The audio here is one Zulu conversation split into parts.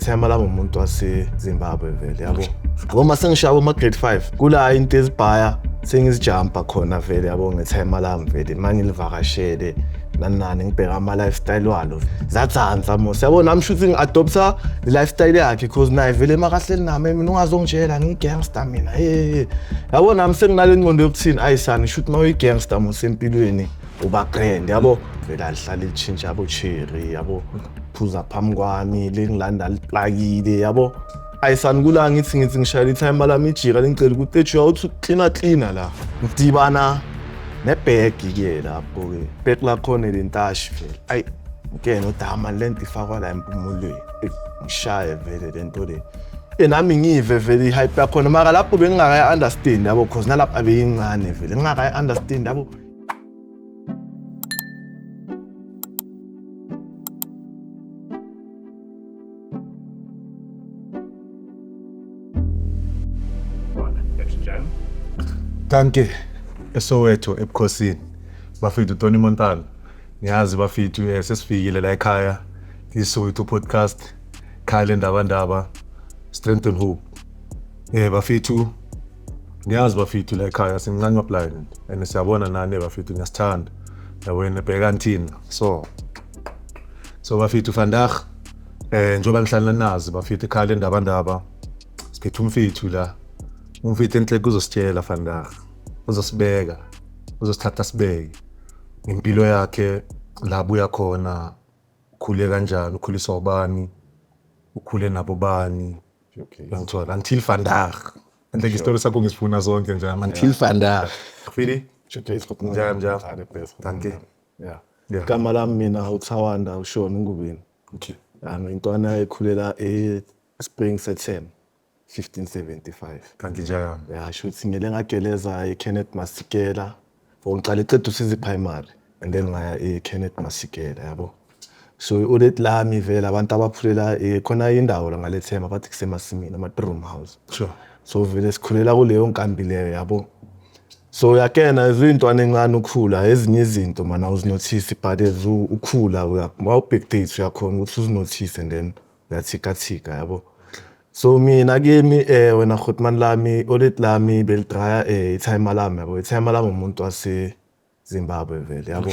ithema lami umuntu waseZimbabwe vele, yabo. Yabo uma sengishaya kuma-grade 5 kula into ezibhaya sengizijampa khona vele, yabo, ngethema lami vele uma ngilivakashele nani nani, ngibheka ama-lifestyle walo zathansa mos, yabo. Nami shuthi ngi-adoptha i-lifestyle yakhe, cause naye vele makahleli nami, mina ungazongitshela ngiyi-gangster mina, hey, yabo. Nami senginale ngqondo yokuthini, ayisani shuthi uma uyi-gangster mos empilweni uba grand, yabo. Vele alihlale litshintsha abo-cherry, yabo, phuza phambi kwami lengilanda liplakile, yabo. Ayisani kula ngithi ngishayela ithayima lami ijika lingicela ukuthi ethu uyawuthi klina klina la ngidibana nebhegi-ke lapho-ke bhegi lakhona lentashi vele, ayi ngeke nodama lento ifakwa la empumulweni, ngishaye vele lento le. Nami ngive vele i-hype yakhona, mara lapho bengingakayi-understand, yabo, cause nalapho abeyincane vele ngingakayi-understand, yabo. Danke eSoweto ebukhosini bafethu, Tony Montana. Ngiyazi bafethu, sesifikile la ekhaya, iSoweto podcast, khaya lendabandaba, Strength and Hope. Bafethu, ngiyazi bafethu, la ekhaya sincanywa blind and siyabona nani bafethu, ngiyasithanda yabona, bhekani thina. So bafethu, vandag njengoba ngihlala nazi bafethu, ekhaya lendabandaba siphethe umfethu la, umfethu enhle kuzositshela vandag, uzosibeka, uzosithatha sibeke ngempilo yakhe, la abuya khona, ukhule kanjani, ukhuliswa ubani, ukhule nabo bani. Ngithola until vandag enhle isitori sakho ngisifuna sonke nje until vandag. Fili njani njani? Dankie. Yeah. Igama lami mina uThawanda uShona Ngubeni. Okay. Ngintwana ekhulela e-Spring Sethema 1575. Kanti njani? Ya, shuthi ngile ngageleza e-Kenneth Masikela. For ngiqale eceda usizi primary and then ngaya e-Kenneth Masikela, yabo. So i-old lami vele abantu abaphulela khona indawo la ngalethema bathi kusemasimini ama-room house. So vele sikhulela kuleyo nkambi leyo, yabo. So uyakena izintwana encane ukhula ezinye izinto mana awuzinothisi, but as ukhula mawubhekdate uyakhona ukuthi uzinothise and then uyathikathika, yabo. So mina kimi wena Grootman lami old lami belidraya ithayima lami, yabo. Ithayima lami umuntu wase Zimbabwe vele, yabo.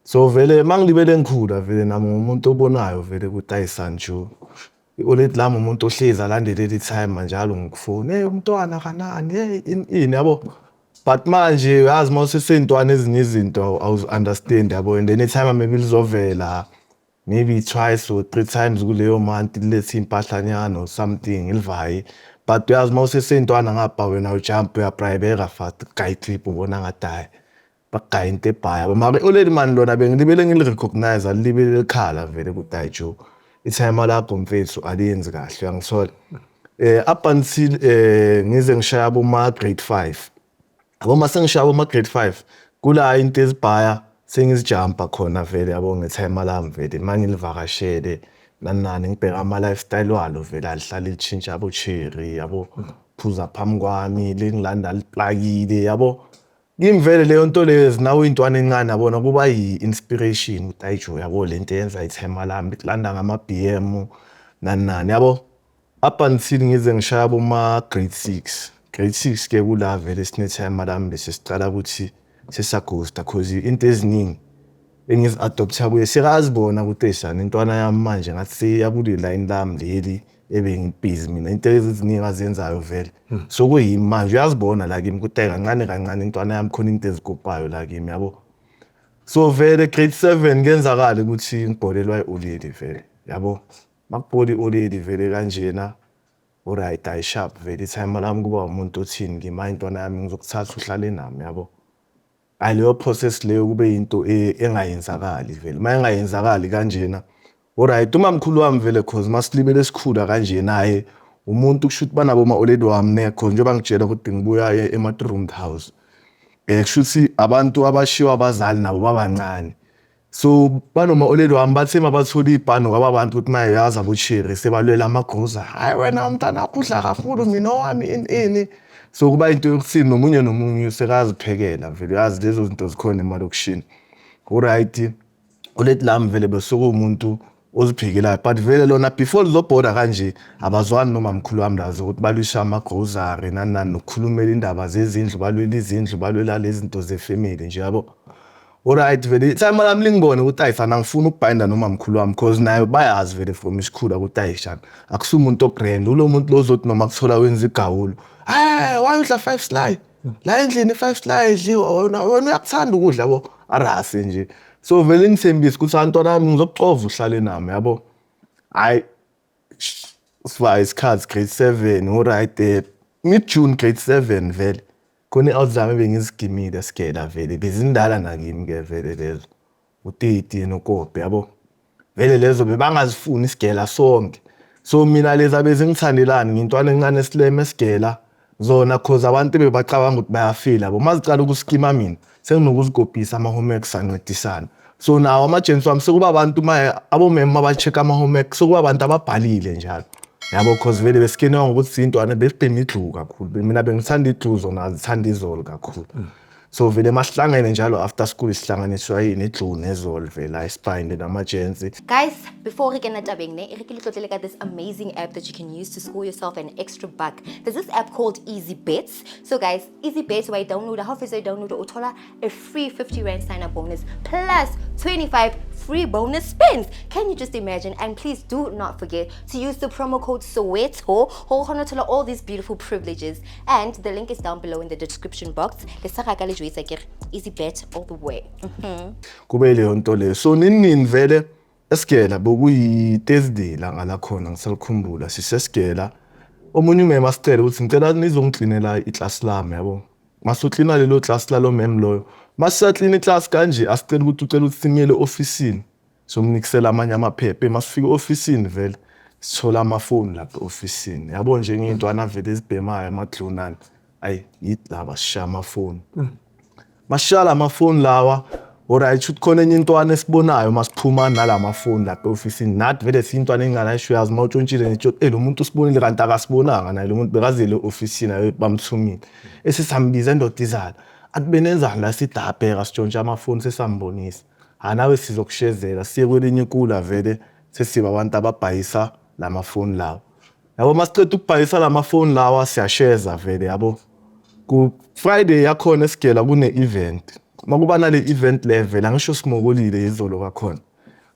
So vele mangilibele ngikhula vele nami ngumuntu obonayo vele ukuthi ayisanju i-old lami umuntu ohlezi alandelela i-timer njalo ngikufoni, hey umntwana kanani, hey ini ini, yabo. But manje uyazi uma useseyintwana ezinye izinto awuzi-understand, yabo, and then i-timer maybe lizovela maybe twice or three times kuleyo month, lilethe impahlanyana or something livaye, but uyazi uma useseyintwana ngapha wena ujump uyabrayibeka fast, kugaya i-clip ubona ngathi hhayi bakugaya into ebhaya, yabo. Mara i-oledi mani lona bengilibele ngili-recognize, alilibele likhala vele ukuthi hayi Joe, ithayima lakho mfethu aliyenzi kahle, uyangithola. Up until ngize ngishaya boma-grade 5, yabo. Uma sengishaya boma-grade 5 kula into ezibhaya sengizijampa khona vele, yabo, ngethayima lami vele uma ngilivakashele nani nani, ngibheka ama-lifestyle walo vele alihlale litshintsha abo-cherry, yabo, phuza phambi kwami lengilanda liplakile, yabo. Kimi vele leyo nto leyo nawe uyintwana encane, yabona, kuba yi-inspiration ukuthi ayi Joe, yabo, lento yenza ithayima lami likulanda ngama-B_M nani nani, yabo. Up until ngize ngishaya boma-grade 6, grade 6 ke kula vele sinethayima lami bese sicala ukuthi sesaghosta, cause into eziningi engizi-adoptha kuye sekazibona ukuthi eyisana intwana yami manje ngathi seya kule line lami leli ebengibhizi mina, into eziningi azenzayo vele so kuyimi manje uyazibona la kimi ukuthi kancane kancane intwana yami khona into ezikopayo la kimi, yabo. So vele grade 7 kuyenzakala ukuthi ngibholelwa i-oledi vele, yabo. Makubhola i-oledi vele kanjena, alright, ayi sharp vele ithayima lami kuba umuntu othini kimi, hayi intwana yami ngizokuthatha uhlale nami, yabo. Hayi leyo process leyo kube into engayenzakali vele, uma ingayenzakali kanjena, alright, umamkhulu wami vele cause masilibele sikhula kanje naye umuntu kusho ukuthi banabo ma-oledi wami ne, cause njengoba ngitshela ukuthi ngibuya ema-roomed house, kusho ukuthi abantu abashiwa abazali nabo babancane. So banoma-oledi wami bathe mabathola ibhano kwaba bantu ukuthi maye yazi abo-cherry sebalwela amagroza, hhayi wena umntana wakho udla kakhulu mina owami ini ini. So kuba into yokuthini nomunye nomunye sekaziphekela vele, uyazi lezo zinto zikhona emalokishini. Alright, oledi lami vele besekuwumuntu Oziphekelayo, but vele lona before lizobhoda kanje abazwani nomamkhulu wami lazo ukuthi balwisha ama-grocery nani nani, nokukhulumela indaba zezindlu, balwela izindlu, balwela lezi zinto ze-family nje, yabo. Alright, vele i-timer lami lingibone ukuthi ayi sana, ngifuna ukubhayinda nomamkhulu wami, cause naye bayazi vele from isikhula ukuthi ayi shana, akusumuntu o-grand ulo muntu lo ozothi noma kuthola wenza igawulo, hayi, why udla five sly la endlini? I-five sly idliwa wena, wena uyakuthanda ukudla, yabo, arase nje. So vele ngithembise ukuthi antwana wami ngizokuxova uhlale nami, yabo. Hayi, siva isikhathi grade 7, alright, mid June grade 7 vele khona i-out zami ebengizigimile sigela, vele bezindala nakimi ke vele lezo utiti nokopi, yabo, vele lezo bebangazifuni isigela sonke. So mina lezi abezingithandelani, ngintwana encane esileme esigela zona, cause abantu bebacabanga ukuthi bayafila, yabo. Mazicala ukuskima mina senginokuzikopisa ama-homeworks, ancedisana. So nawo ama-gents wami sekuba abantu abomeme maba-check ama-homework, sekuba abantu ababhalile njalo, yabo, cause vele besikenwa ngokuthi siyintwana besibhema i-glue kakhulu. Mina bengithanda i-glue, zona zithanda izolo kakhulu. So vele masihlangene njalo after school sihlanganiswa yini? I-glue nezolo vele ayisibhayinde nama-gents. Guys, before re kena tabeng ne, e re ke le tlotlele ka this amazing app that you can use to score yourself an extra buck. There's this app called Easy Bets. So guys, Easy Bets, wa e download, ha o fetsa e download, o thola a free R50 sign up bonus plus 25 free bonus spins. Can you just imagine? And please do not forget to use the promo code SOWETO ho kgona ho thola all these beautiful privileges. And the link is down below in the description box. Le sa ga ka le jwetsa ke re, Easy Bet all the way. Kube leyo nto leyo. So nini nini vele esigela bokuyi-Thursday langa lakhona, ngisalikhumbula, sisesigela, omunye umema asicele ukuthi ngicela nizongiklinela iklasi lami, yabo. Masuklina lelo klasi lalo mem loyo, masisaklina iklasi kanje, asicela ukuthi ucela ukuthi simiyele ofisini somnikisela amanye amaphepha. Masifika e-ofisini vele sithola amafoni lapha e-ofisini, yabo, njengey'ntwana vele ezibhemayo ama-glue nani, ayi yithi laba sishaya amafoni. Masishaya lamafoni lawa, alright, shuthi khona enye intwana esibonayo masiphuma nalamafoni lapha e-ofisini. Nathi vele siyintwana engane, ayisho, uyazi uma utshontshile nje, lo muntu usibonile, kanti akasibonanga naye lo muntu, bekazele e-ofisini ayo bamthumile. Esesambiza endoda izala, athi benenzani la? Sithi abheka, sitshontshe amafoni. Sesambonisa, ha, nawe sizokushezela siye kwelinye ikula. Vele sesiba abantu ababhayisa lamafoni lawa, yabo. Masiceda ukubhayisa lamafoni lawa siyasheza vele, yabo. Ku Friday yakhona esigela kune event, makuba nale event le vele angisho simokolile izolo kakhona.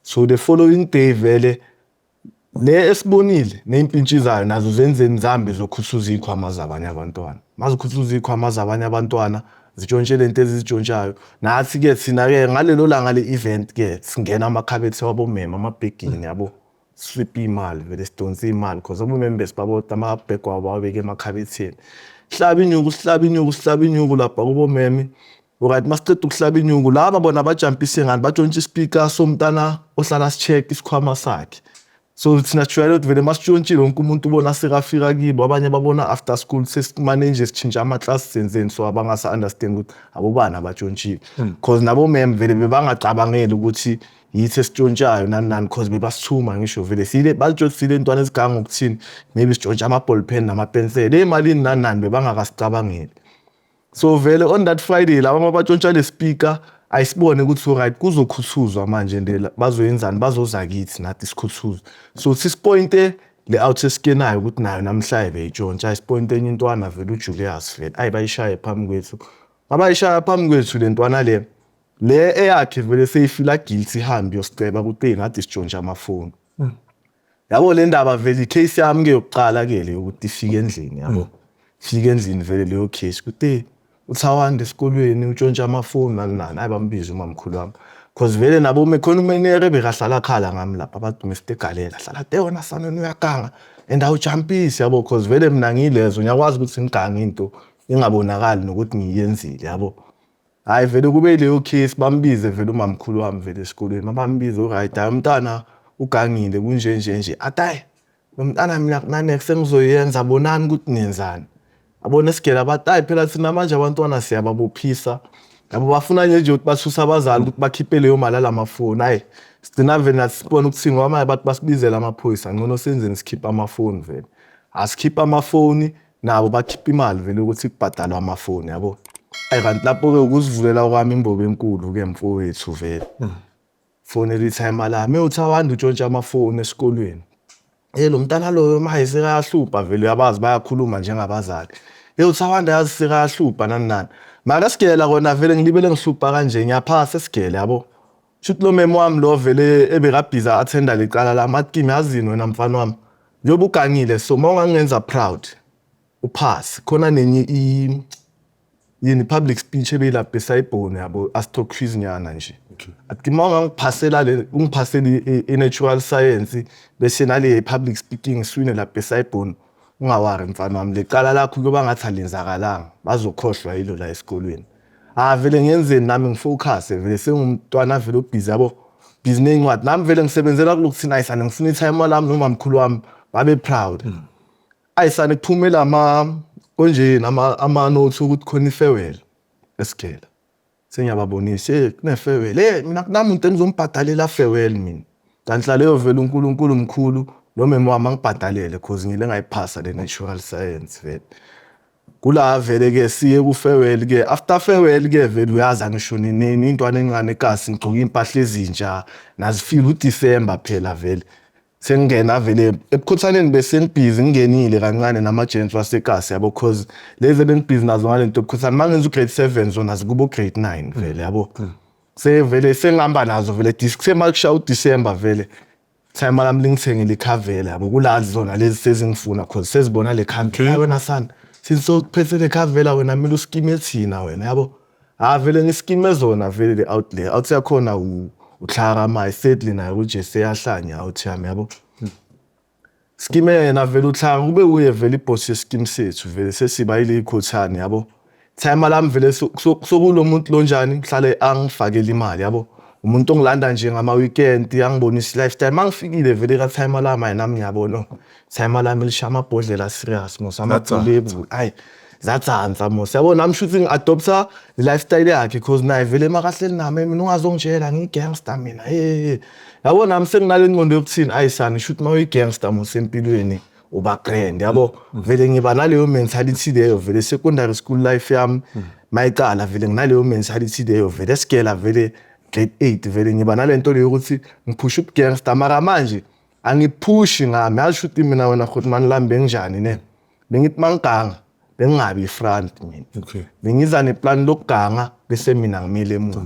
So the following day vele le esibonile ney'mpintshi zayo nazo zenzeni? Zambi zokhuthuza iy'khwama zabanye abantwana. Mazikhuthuza iy'khwama zabanye abantwana, zitshontshe lento ezizitshontshayo. Nathi-ke thina-ke ngalelo langa le-event-ke singena amakhabethe wabomema, amabhegini, yabo, sweep imali vele, sidonse imali, cause abomeme besibabodwa, amabhegi wabo bawabeke emakhabetheni. Sihlaba inyuku, sihlaba inyuku, sihlaba inyuku lapha kubomeme. Alright, masiceda ukuhlaba inyuku, laba bona bajampise ngani? Batshontshe ispeaker somntana ohlala si-check isikhwama sakhe. So thina sijwayele ukuthi vele masitshontshile wonke umuntu ubona sekafika kibo, abanye babona after school, sesimane nje sitshintsha amaklasi, senzeni, so abangasa-understand ukuthi abobani abatshontshile, cause nabo mem vele bebangacabangeli ukuthi yithi esitshontshayo nani nani, cause bebasithuma ngisho vele sile bazitshontshe sile ntwana eziganga ngokuthini, maybe sitshontshe ama-ball pen namapensela emalini nani nani, bebangakasicabangeli. So vele on that Friday laba mabatshontsha le speaker, ayisibone ukuthi alright, kuzokhuthuzwa manje ndela, bazoyenzani? Bazoza kithi nathi sikhuthuze. So sisipointe le out esikenayo ukuthi nayo namhlanje beyitshontsha, ayisipointe enye intwana vele, uJulius vele, ayi bayishaye phambi kwethu. Abayishaya phambi kwethu le ntwana le, le eyakhe vele seyifila guilty, ihambe iyosiceba ukuthi ngathi sitshontsha amafoni, yabo. Le ndaba vele i-case yami ke yokuqala ke le ukuthi ifike endlini, yabo, ifike endlini vele leyo case ukuthi uthawanda esikolweni utshontsha amafoni nani nani. Ayi, bambiza umamkhulu wami, cause vele nabo khona umenere bekahlala khala ngami lapha, bathi Mr Galela hlala te wena saneni uyaganga and awujampisi, yabo, cause vele mina ngilezo ngiyakwazi ukuthi ngigange into ingabonakali nokuthi ngiyenzile, yabo. Hayi, vele kube leyo case, bambize vele umamkhulu wami vele esikolweni. Mabambiza, alright, hayi, umntana ugangile kunje nje nje, athi hayi lo mntana mina kunanex engizoyenza, bonani ukuthi niyenzani. Abona esigela bathi hayi phela thina manje abantwana siyababophisa, yabo, bafuna nje ukuthi basuse abazali ukuthi bakhiphe leyo mali alamafoni. Hayi, sigcina vele nathi sibona ukuthi ngoba manje bathi basibizele amaphoyisa, ngcono senzeni? Sikhiphe amafoni vele. Asikhiphe amafoni, nabo bakhipha imali vele ukuthi kubhadalwe amafoni, yabo. Ayi, kanti lapho-ke ukuzivulela kwami imbobo enkulu-ke mfowethu vele. Fonela i-timer lami, uThawanda utshontsha amafoni esikolweni. Hey lo mntana loyo maye sekayahlupha vele, uyabazi bayakhuluma njengabazali. Hey uThawanda yazi sekayahlupha nani nani. Mara esigela kona vele ngilibele ngihlupha kanje, ngiyaphasa esigele yabo. Shuthi lo memo wami lo vele ebekabhiza attenda lecala lami, athi kimi yazini wena mfana wami, njengoba ugangile so mawungangenza proud uphase. Khona nenye yini public speech ebeyilapha esayibhoni yabo, astro quiz nyana nje. Athi uma ungangiphasela le, ungiphasele i-natural science bese nale public speaking siwine lapha esayibhoni, ungawari mfana wami, lecala lakho kuyoba ngathi alenzakalanga, bazokhohlwa yilo la esikolweni. Ah vele ngiyenzeni nami ngifocus vele, sengumntwana vele obhizi yabo, busy ney'ncwadi. Nami vele ngisebenzela kulokuthi nayisane ngifuna i-timer lami noma mkhulu wami babe proud. Ayisane kuphumela ama konjeni ama notes ukuthi khona i-farewell esigela. Sengiyababonisa, hey kune farewell, hey mina kunamuntu engizombhadalela farewell mina. Kanti leyo vele uNkulunkulu mkhulu, lo memo wami angibhadalele cause ngile ngayiphasa le natural science vele. Kula vele ke siye ku farewell ke, after farewell ke vele uyazi angisho nini intwana encane ekasi, ngigcoka impahla ezintsha, nazifeel uDecember phela vele. Sengingena vele ebukhothaneni bese ngibhizi ngingenile kancane nama-gents wasekasi yabo, cause lezi ebengibhizi nazo ngalento ebukhothane mangenza u-grade 7 zona zikubo grade 9 vele yabo. Sevele sengihamba nazo vele semakushaya uDecember vele timer lami lingithengile ikhavela yabo, kulazi zona lezi sezingifuna cause sezibona le khambi. Hayi wena sana, since sokuphethe le khavela wena kumele uskime thina wena yabo. Ah vele ngiskime zona vele le out le out yakhona uhlaka maye sadly naye uje seyahlanya out yami yabo. Skime yena vele uhlaka kube uye vele iboss yeskim sethu vele sesiba ile ikhothane yabo. Timer lami vele sokulo muntu lonjani ngihlale angifakele imali yabo. Umuntu ongilanda nje ngama weekend angibonisa lifestyle mangifikile vele ka timer lami nami ngiyabona timer lami lisha amabhodlela serious mos amabhulebu ayi zatsansa mos yabo. Nami shuthi ngi-adopta lifestyle yakhe cause naye vele makahleli nami mina ungazongitshela ngiyi-gangster mina hey yabo. Nami senginale ngqondo yokuthini ayisani shuthi uma uyi-gangster mos empilweni uba grand yabo. Vele ngiba naleyo mentality leyo vele secondary school life yami mayicala vele nginaleyo mentality leyo vele esigela vele grade 8 vele ngiba nalento leyo ukuthi ngiphusha ubugangster. Mara manje angiphushi ngami yazi shuthi mina wena Khotman lami benginjani ne, bengithi mangiganga bengingabi ifront mina. Bengiza neplan lokuganga bese mina ngimile emuva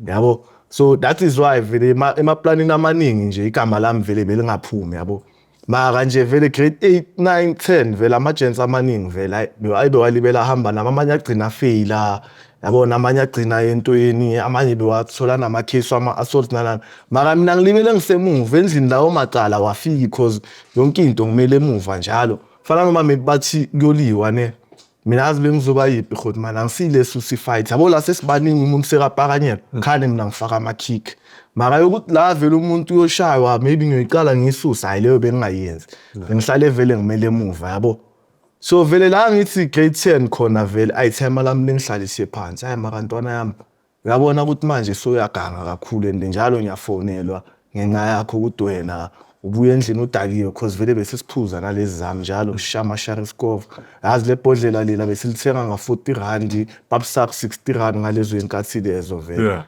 yabo. So that is why vele emaplanini amaningi nje igama lami vele belingaphumi yabo. Mara nje vele grade 8 9 10 vele ama-gents amaningi vele ayi bewalibela ahamba nami, amanye agcina faila yabo, namanye agcina entweni, amanye bewathola nama-case wama-assault nanani. Mara mina ngilibele ngisemuva endlini lawo macala wafiki cause yonke into ngimele emuva njalo. Fana noma maybe bathi kuyoliwa ne, mina azi bengizoba yiphi khona man angisile susi fight yabo. La sesibaningi umuntu sekapakanyelwa khane mina ngifaka ama-kick, mara yokuthi la vele umuntu uyoshaywa maybe ngiyoyiqala ngiyisusa, hayi leyo bengingayenzi, bengihlale vele ngimele emuva yabo. So vele la ngithi grade 10 khona vele ayi timer lami lingihlalise phansi, hayi mara ntwana yami uyabona ukuthi manje soyaganga kakhulu and njalo ngiyafonelwa ngenxa yakho ukuthi wena ubuya endlini udakiwe cause vele bese siphuza nalezi zami njalo sisha ama-Shariskov. Yazi le bhodlela lela besilithenga nga-40 rand, papsak 60 rand ngalezo inkathi lezo vele.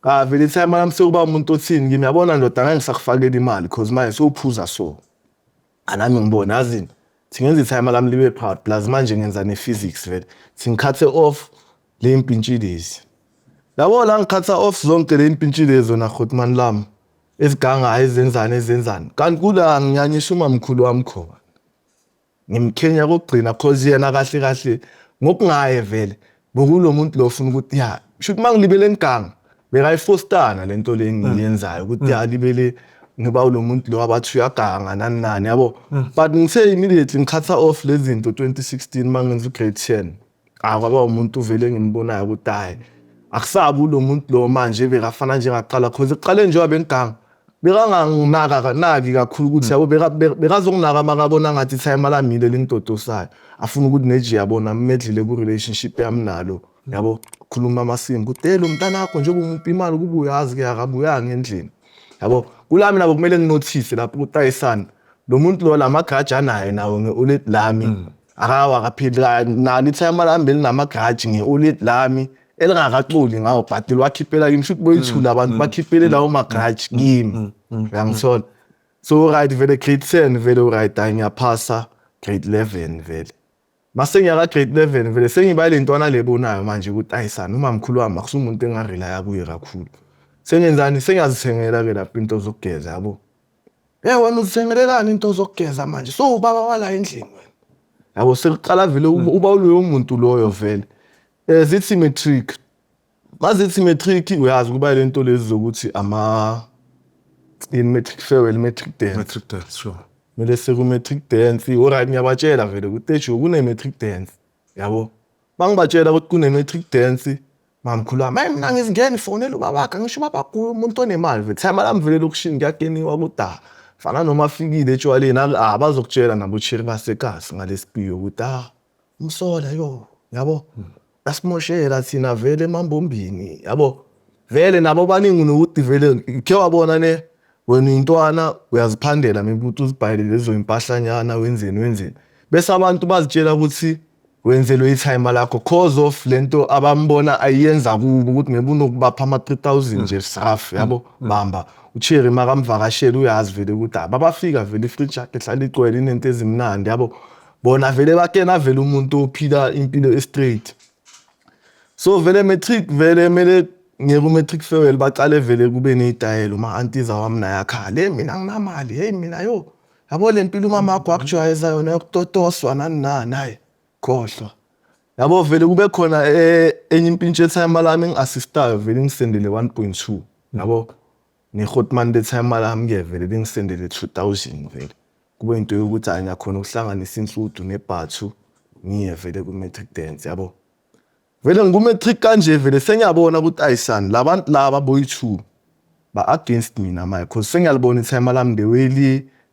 Ah vele timer lami sekuba umuntu othini kimi yabona ndoda ngeke ngisakufakela imali cause manje sewuphuza so. Anami ngibona yazini thi ngenza i-timer lami libe proud plus manje ngenza ne-physics vele thi ngikhathe off le mpintshi lezi yabo. La ngikhatha off zonke le mpintshi lezo na Khotman lami ezigangayo ezenzani ezenzani, kanti kula nginyanyisa umamkhulu wami khona ngimkhenya kokugcina cause yena kahle kahle ngokungaye vele bokulo muntu lo ufuna ukuthi ya shuthi mangilibele ngiganga bekayifostana lento le engiyenzayo ukuthi ya libele ngiba lo muntu lo abathi uyaganga nani nani yabo. But ngithe immediately ngikhatha off lezi zinto 2016 mangenza ugrade 10, akwaba umuntu vele engimbonayo ukuthi hayi akusabi lo muntu lo manje bekafana njengaqala cause ekuqaleni njengoba bengiganga bekanganginaka naki kakhulu ukuthi yabo bekazokunaka makabona ngathi timer lami yile lingitotosayo afuna ukuthi neji yabona medlile ku relationship yami nalo yabo, khuluma amasimba ukuthi hey lo mntana wakho njengoba umupha imali kuba uyazi ke akabuyanga endlini yabo. Kulami nabo kumele nginothise lapho ukuthi ayisana lo muntu lo lamagraji anayo nawo nge-oledi lami akawa akaphili nalo itimer lami belinamagraji nge-oledi lami. Elingakaxoli ngawo but liwakhiphela kimi, shuthi boyithula abantu bakhiphele lawo ma-grudge kimi, uyangithola? So right vele grade 10 vele, right, hayi, ngiyaphasa grade 11 vele. Mase ngiyaka grade 11 vele, sengiba le ntwana lebonayo manje ukuthi ayisana umamkhulu wami akusumuntu engarelaya kuye kakhulu. Sengenzani? Sengiyazithengela ke lapho into zokugeza, yabo. Hey wena, uzithengelelani into zokugeza manje? So ubaba wala endlini wena, yabo. Sekuqala vele uba uloyo muntu loyo vele. Zithi matric, mazithi matric, uyazi kuba lento lezi zokuthi ama in matric farewell, matric dance. Matric dance, sure. Kumele seku matric dance. Alright, ngiyabatshela vele ukuthi ejo kune matric dance, yabo. Bangibatshela ukuthi kune matric dance, mamkhulu wami, hayi, mina ngizingena ifonela ubabakhe, ngisho ubaba umuntu onemali vele. Time lami vele lokushini kuyakeniwa kudala fana noma afikile etshwaleni, ah, bazokutshela nabo cherry basekasi ngalesipiyo ukuthi ah, umsola yo, yabo, asimoshela thina vele emambombini, yabo. Vele nabo baningi nokuthi vele khe wabona ne wena uyintwana, uyaziphandela maybe ukuthi uzibhayele lezo impahlanyana, wenzeni wenzeni, bese abantu bazitshela ukuthi wenzelwe itimer lakho cause of lento abambona ayenza kubo, ukuthi maybe unokubapha ama-3000 nje sraf, yabo. Bamba ucherry makamvakashela, uyazi vele ukuthi ah, babafika vele ifridge yakhe ihlala igcwele inento ezimnandi, yabo. Bona vele bakena vele umuntu ophila impilo e-straight. So vele matric vele mele ngiye ku-matric farewell, bacale vele kube ney'tayela, uma-aunties wami naye akhala, hey mina anginamali, hey mina yo, yabo, le mpilo umama wakho wakujwayeza yona yokutotoswa nani nani, hayi khohlwa, yabo. Vele kube khona enye impintshi yetimer lami engi-assistayo vele, ingisendele 1.2, yabo, ne-hotman letimer lami-ke vele lingisendele 2000. Vele kube into yokuthi hayi, ngiyakhona ukuhlanganisa insudu nebhathu, ngiye vele ku-matric dance, yabo. Vele ngiku-matric kanje vele sengiyabona ukuthi ayisani labantu laba boyi-two ba-against mina manje, cause sengiyalibona itimer lami the way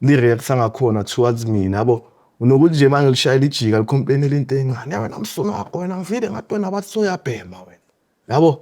li-reacta ngakhona towards mina, yabo. Unokuthi nje uma ngilishayela ijika licomplainele into encane, wena msunu wakho wena, ngivile ngathi wena bathi soyabhema wena, yabo.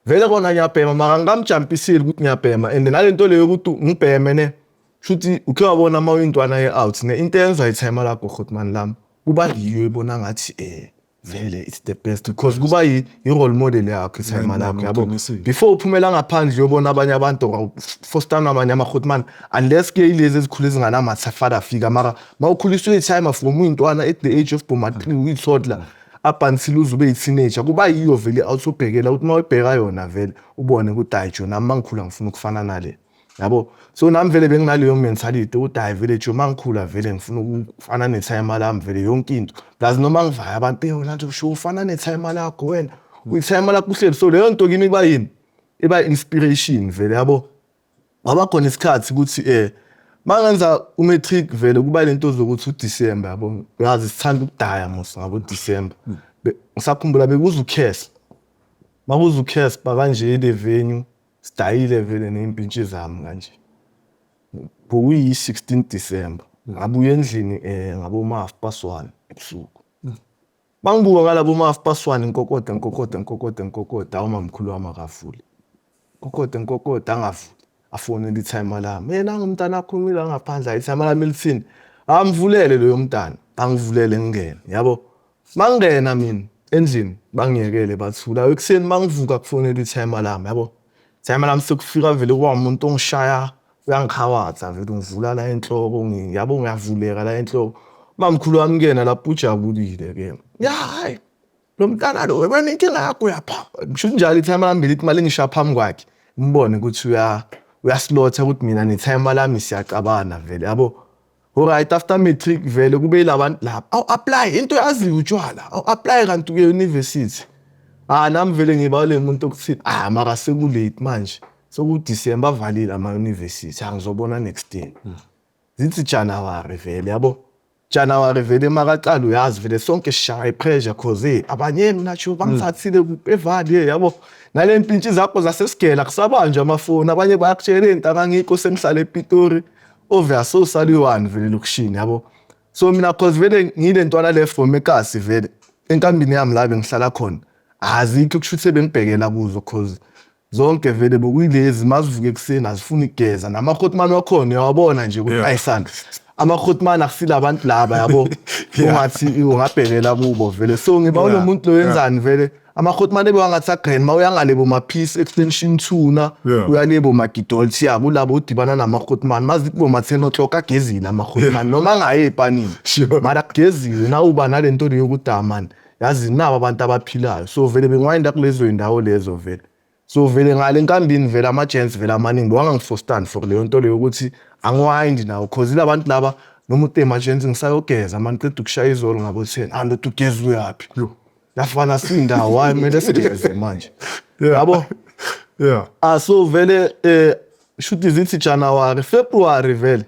Vele kona ngiyabhema, mara ngikamjampiseli ukuthi ngiyabhema, and nale nto leyo yokuthi ngibheme ne, shuthi ukhe wabona uma uyintwana ye-out ne, into eyenziwa itimer lakho hotman lami kuba yiyo ebona ngathi vele it's the best, because kuba i-role model yakho itimer lakho, yabo. Uqinisile. Before uphumela ngaphandle uyobona abanye abantu or fostana abanye ama-hotman, unless ke ilezi ezikhulu ezinganama-father figure, mara ma ukhuliswe i-timer from uyintwana at the age of boma 3, uyi-toddler, up until uze ube yi-teenager, kuba yiyo vele i-out obhekela ukuthi uma uyibheka yona vele ubone ukuthi hayi jo, nami mangikhula ngifuna ukufana nale, yabo. So nami vele benginaleyo mentality ukuthi hayi vele jo, mangikhula vele ngifuna ukufana netimer lami vele yonke into, plus noma ngivaya abantu, hey wena nje usho ufana netimer lakho wena, uyitimer lakho uhleli. So leyo nto kimi iba yini? Iba inspiration vele, yabo. Kwaba khona isikhathi ukuthi mangenza umatric vele kuba lento zokuthi uDecember, yabo, uyazi sithanda ukudaya mos ngabo December. Ngisakhumbula bekuza uCasper, makuza uCasper kanje le venue sidayile vele ney'mpintshi zami kanje, bekuyi-16 December, ngabuya endlini ngabo ma-1:30 ebusuku. Mangibuka ngalabo ma-1:30, ngikokode ngikokode ngikokode ngikokode, awu, mamkhulu wami akavuli. Kokode ngikokode, angavuli, afonele itimer lami, hey nangu umntana wakho umile la ngaphandle. Hayi, itimer lami lithini? Amvulele loyo mntana, angivulele ngingene, yabo. Mangingena mina endlini bangiyekele bathula. Ekuseni mangivuka kufonela itimer lami, yabo. Timer lami sekufika vele kuba umuntu ongishaya, uyangikhawatha vele, ungivula la enhloko, yabo, ngiyavuleka la enhloko. Mamkhulu wami kuyena lapho ujabulile ke, ya, hayi lo mntana lo, wena inkinga yakho uyaphapha, ngisho njalo. Itimer lami lithi malingishaya phambi kwakhe, ngibone ukuthi uyasilotha ukuthi mina netimer lami siyacabana vele, yabo. Alright, after matric vele kube yilabantu laba, awu apply into yaziyo utshwala, awu apply kanti uye university. Ah, nami vele ngiba le muntu okuthini, ah, mara sekulate manje, soku December, avalile ama university, angizobona next year. Zithi January vele, yabo, January vele makaqala, uyazi vele sonke sishaya ipressure, cause hey, abanye mina sho bangithathile kuphi evali, yabo, nale mpintshi zakho zasesigela kusabanjwa amafoni, abanye bayakutshela intanga ngikho sengihlala ePitori, obvious sowusala uyi-one vele lokishini, yabo. So mina, cause vele ngile ntwana le from ekasi vele enkambini yami la bengihlala khona, azikho kushuthi bengibhekela kuzo, cause zonke vele bekuyilezi mazivuka ekuseni azifuni ukugeza, nama-hotman wakhona uyawabona nje ukuthi ayisana ama-hotman akusile abantu laba, yabo, ungathi ungabhekela kubo vele. So ngiba ulo muntu lo, yenzani vele, Ama-hotman ebewangathi agrand ma uyangale boma-Peace Extension 2 na, uyale boma-Gidoltsi, ya kulabo udibana nama-hotman mazithi boma-10 o'clock agezile ama-hotman noma angaye epanini. Mara kugezile na uba nalento leyo yokuthi ah man, yazi nabo abantu abaphilayo. So vele bengiwayinda kulezo indawo lezo vele. So vele ngale nkambini vele ama-gents vele amaningi bewangangifostani for leyo nto leyo ukuthi angiwayindi nawo, cause ilabantu laba noma uthi ema-gents ngisayogeza mani qeda ukushaya izolo ngabo 10, ah ndoda ugeza uyaphi? Yafana sindawo, hayi kumele sigeze manje. Yabo? Ah so vele shuthi zithi January, February vele.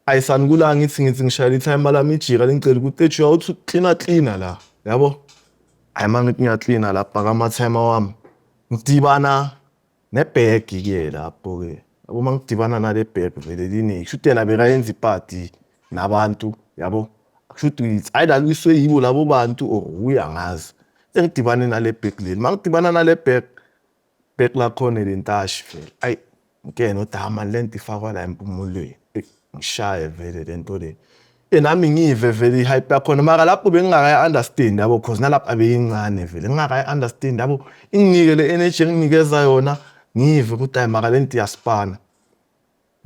Ayisanikula ngithi ngishayela i-timer lami ijika lingicela ukuthi ethi uyawuthi cleaner cleaner la. Yabo? Hayi mangithi ngiyaklina lapha kama-timer wami. Ngidibana nebag ke lapho ke. Yabo mangidibana nale bag vele line. Shuthi yena bekayenza ipati nabantu, yabo? Kushuthi it's either lwiswe yibo labo bantu or uyangazi. Sengidibane nale bag leli. Mangidibana nale bag, bag lakhona lentashi vele. Ayi ngeke nodama lento ifakwa la empumulweni. Ngishaye vele lento le. Nami ngive vele i-hype yakhona mara lapho bengingakayi understand yabo, cause nalapho abeyincane vele ngingakayi understand yabo, inginike le energy enginikeza yona ngive ukuthi hayi mara lento iyaspana.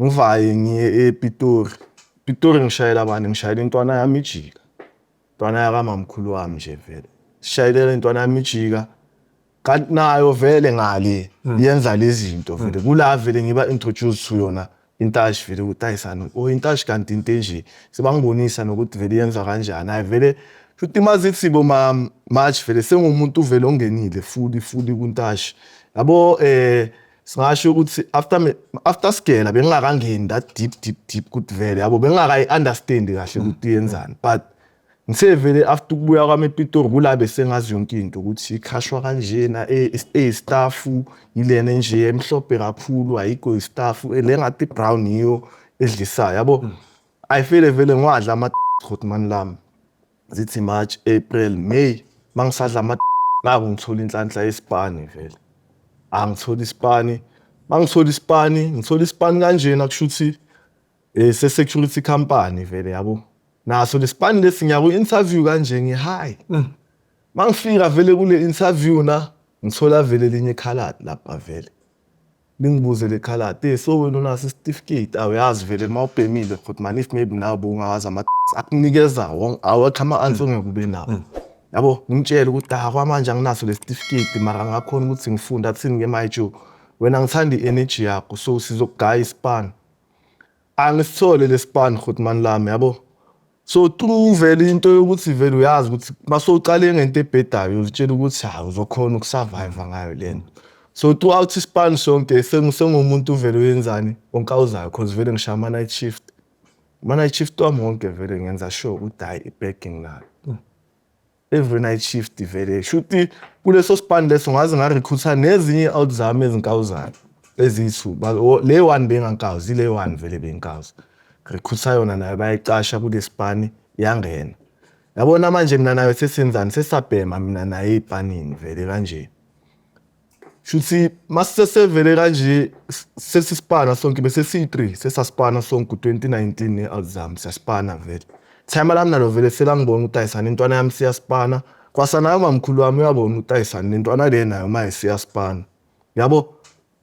Ngivaye ngiye ePitori. Pitori ngishayela bani? Ngishayela intwana yami ijika. Intwana yakamamkhulu wami nje vele. Sishayelele intwana yami ijika. Kanti nayo vele ngale yenza lezi zinto vele. Kula vele ngiba introduce to yona intashi vele ukuthi ayisana oh intashi kanti into enje. Sebangibonisa nokuthi vele yenza kanjani. Hayi vele futhi mazithi boma March vele sengumuntu vele ongenile fully fully kuntashi. Yabo singasho ukuthi after sigela bengingakangeni that deep deep deep ukuthi vele yabo bengingakayi understand kahle ukuthi yenzani, but ngithe vele after ukubuya kwami ePitori kula bese ngazi yonke into ukuthi ikhashwa kanjena, staff yilena nje emhlophe kakhulu ayikho istaff le ngathi brown yiyo edlisayo yabo. Ayifele vele ngiwadla ama hotman lami zithi March, April, May mangisadla ama naku ngithola inhlanhla yesipani vele. Angithola isipani, mangithola isipani, ngithola isipani kanjena kushuthi se security company vele yabo. Naso lesipani lesi ngiya ku interview kanje ngi hi. Mangifika vele kule interview na ngithola vele linye ikhaladi lapha vele. Lingibuze le khaladi, so wena unaso isitifiketi awuyazi vele mawubhemile futhi man if maybe nawe ubungawazi ama akunikeza awekho ama-answer ongeke ube nawo. Yabo ngimtshele ukuthi ah kwamanje anginaso lesitifiketi mara ngakhona ukuthi ngifunde. Athini ke mayijo wena ngithanda i-energy yakho so sizokugaya isipani. Angisithole lesipani hotman lami yabo. So through vele into yokuthi vele uyazi ukuthi masowuqale ngento ebhedayo uzitshela ukuthi ha uzokhona ukusurvive ngayo lento. So throughout isipani sonke sengumuntu vele uyenzani onkawuzayo cause vele ngishaya ama night shift. Ama night shift wami wonke vele ngenza sure ukuthi hayi ibag nginayo. Every night shift vele shuthi kuleso sipani leso ngaze ngarecruita nezinye out zami ezinkawuzayo eziyi-2. Le one bengankawuzi, ile one vele benkawuza. Recruita yona nayo bayicasha kule sipani yangena. Yabona manje mina nayo sesenzani, sesabhema mina naye ezipanini vele kanje. Shuthi masesevele kanje sesisipana sonke bese siyi-3 sesasipana sonke u-2019 ne-out zami siyasipana vele. Timer lami nalo vele selangibona ukuthi ayisana intwana yami siyasipana. Kwasana mamkhulu wami uyabona ukuthi ayisana lentwana le nayo maye siyasipana. Yabo?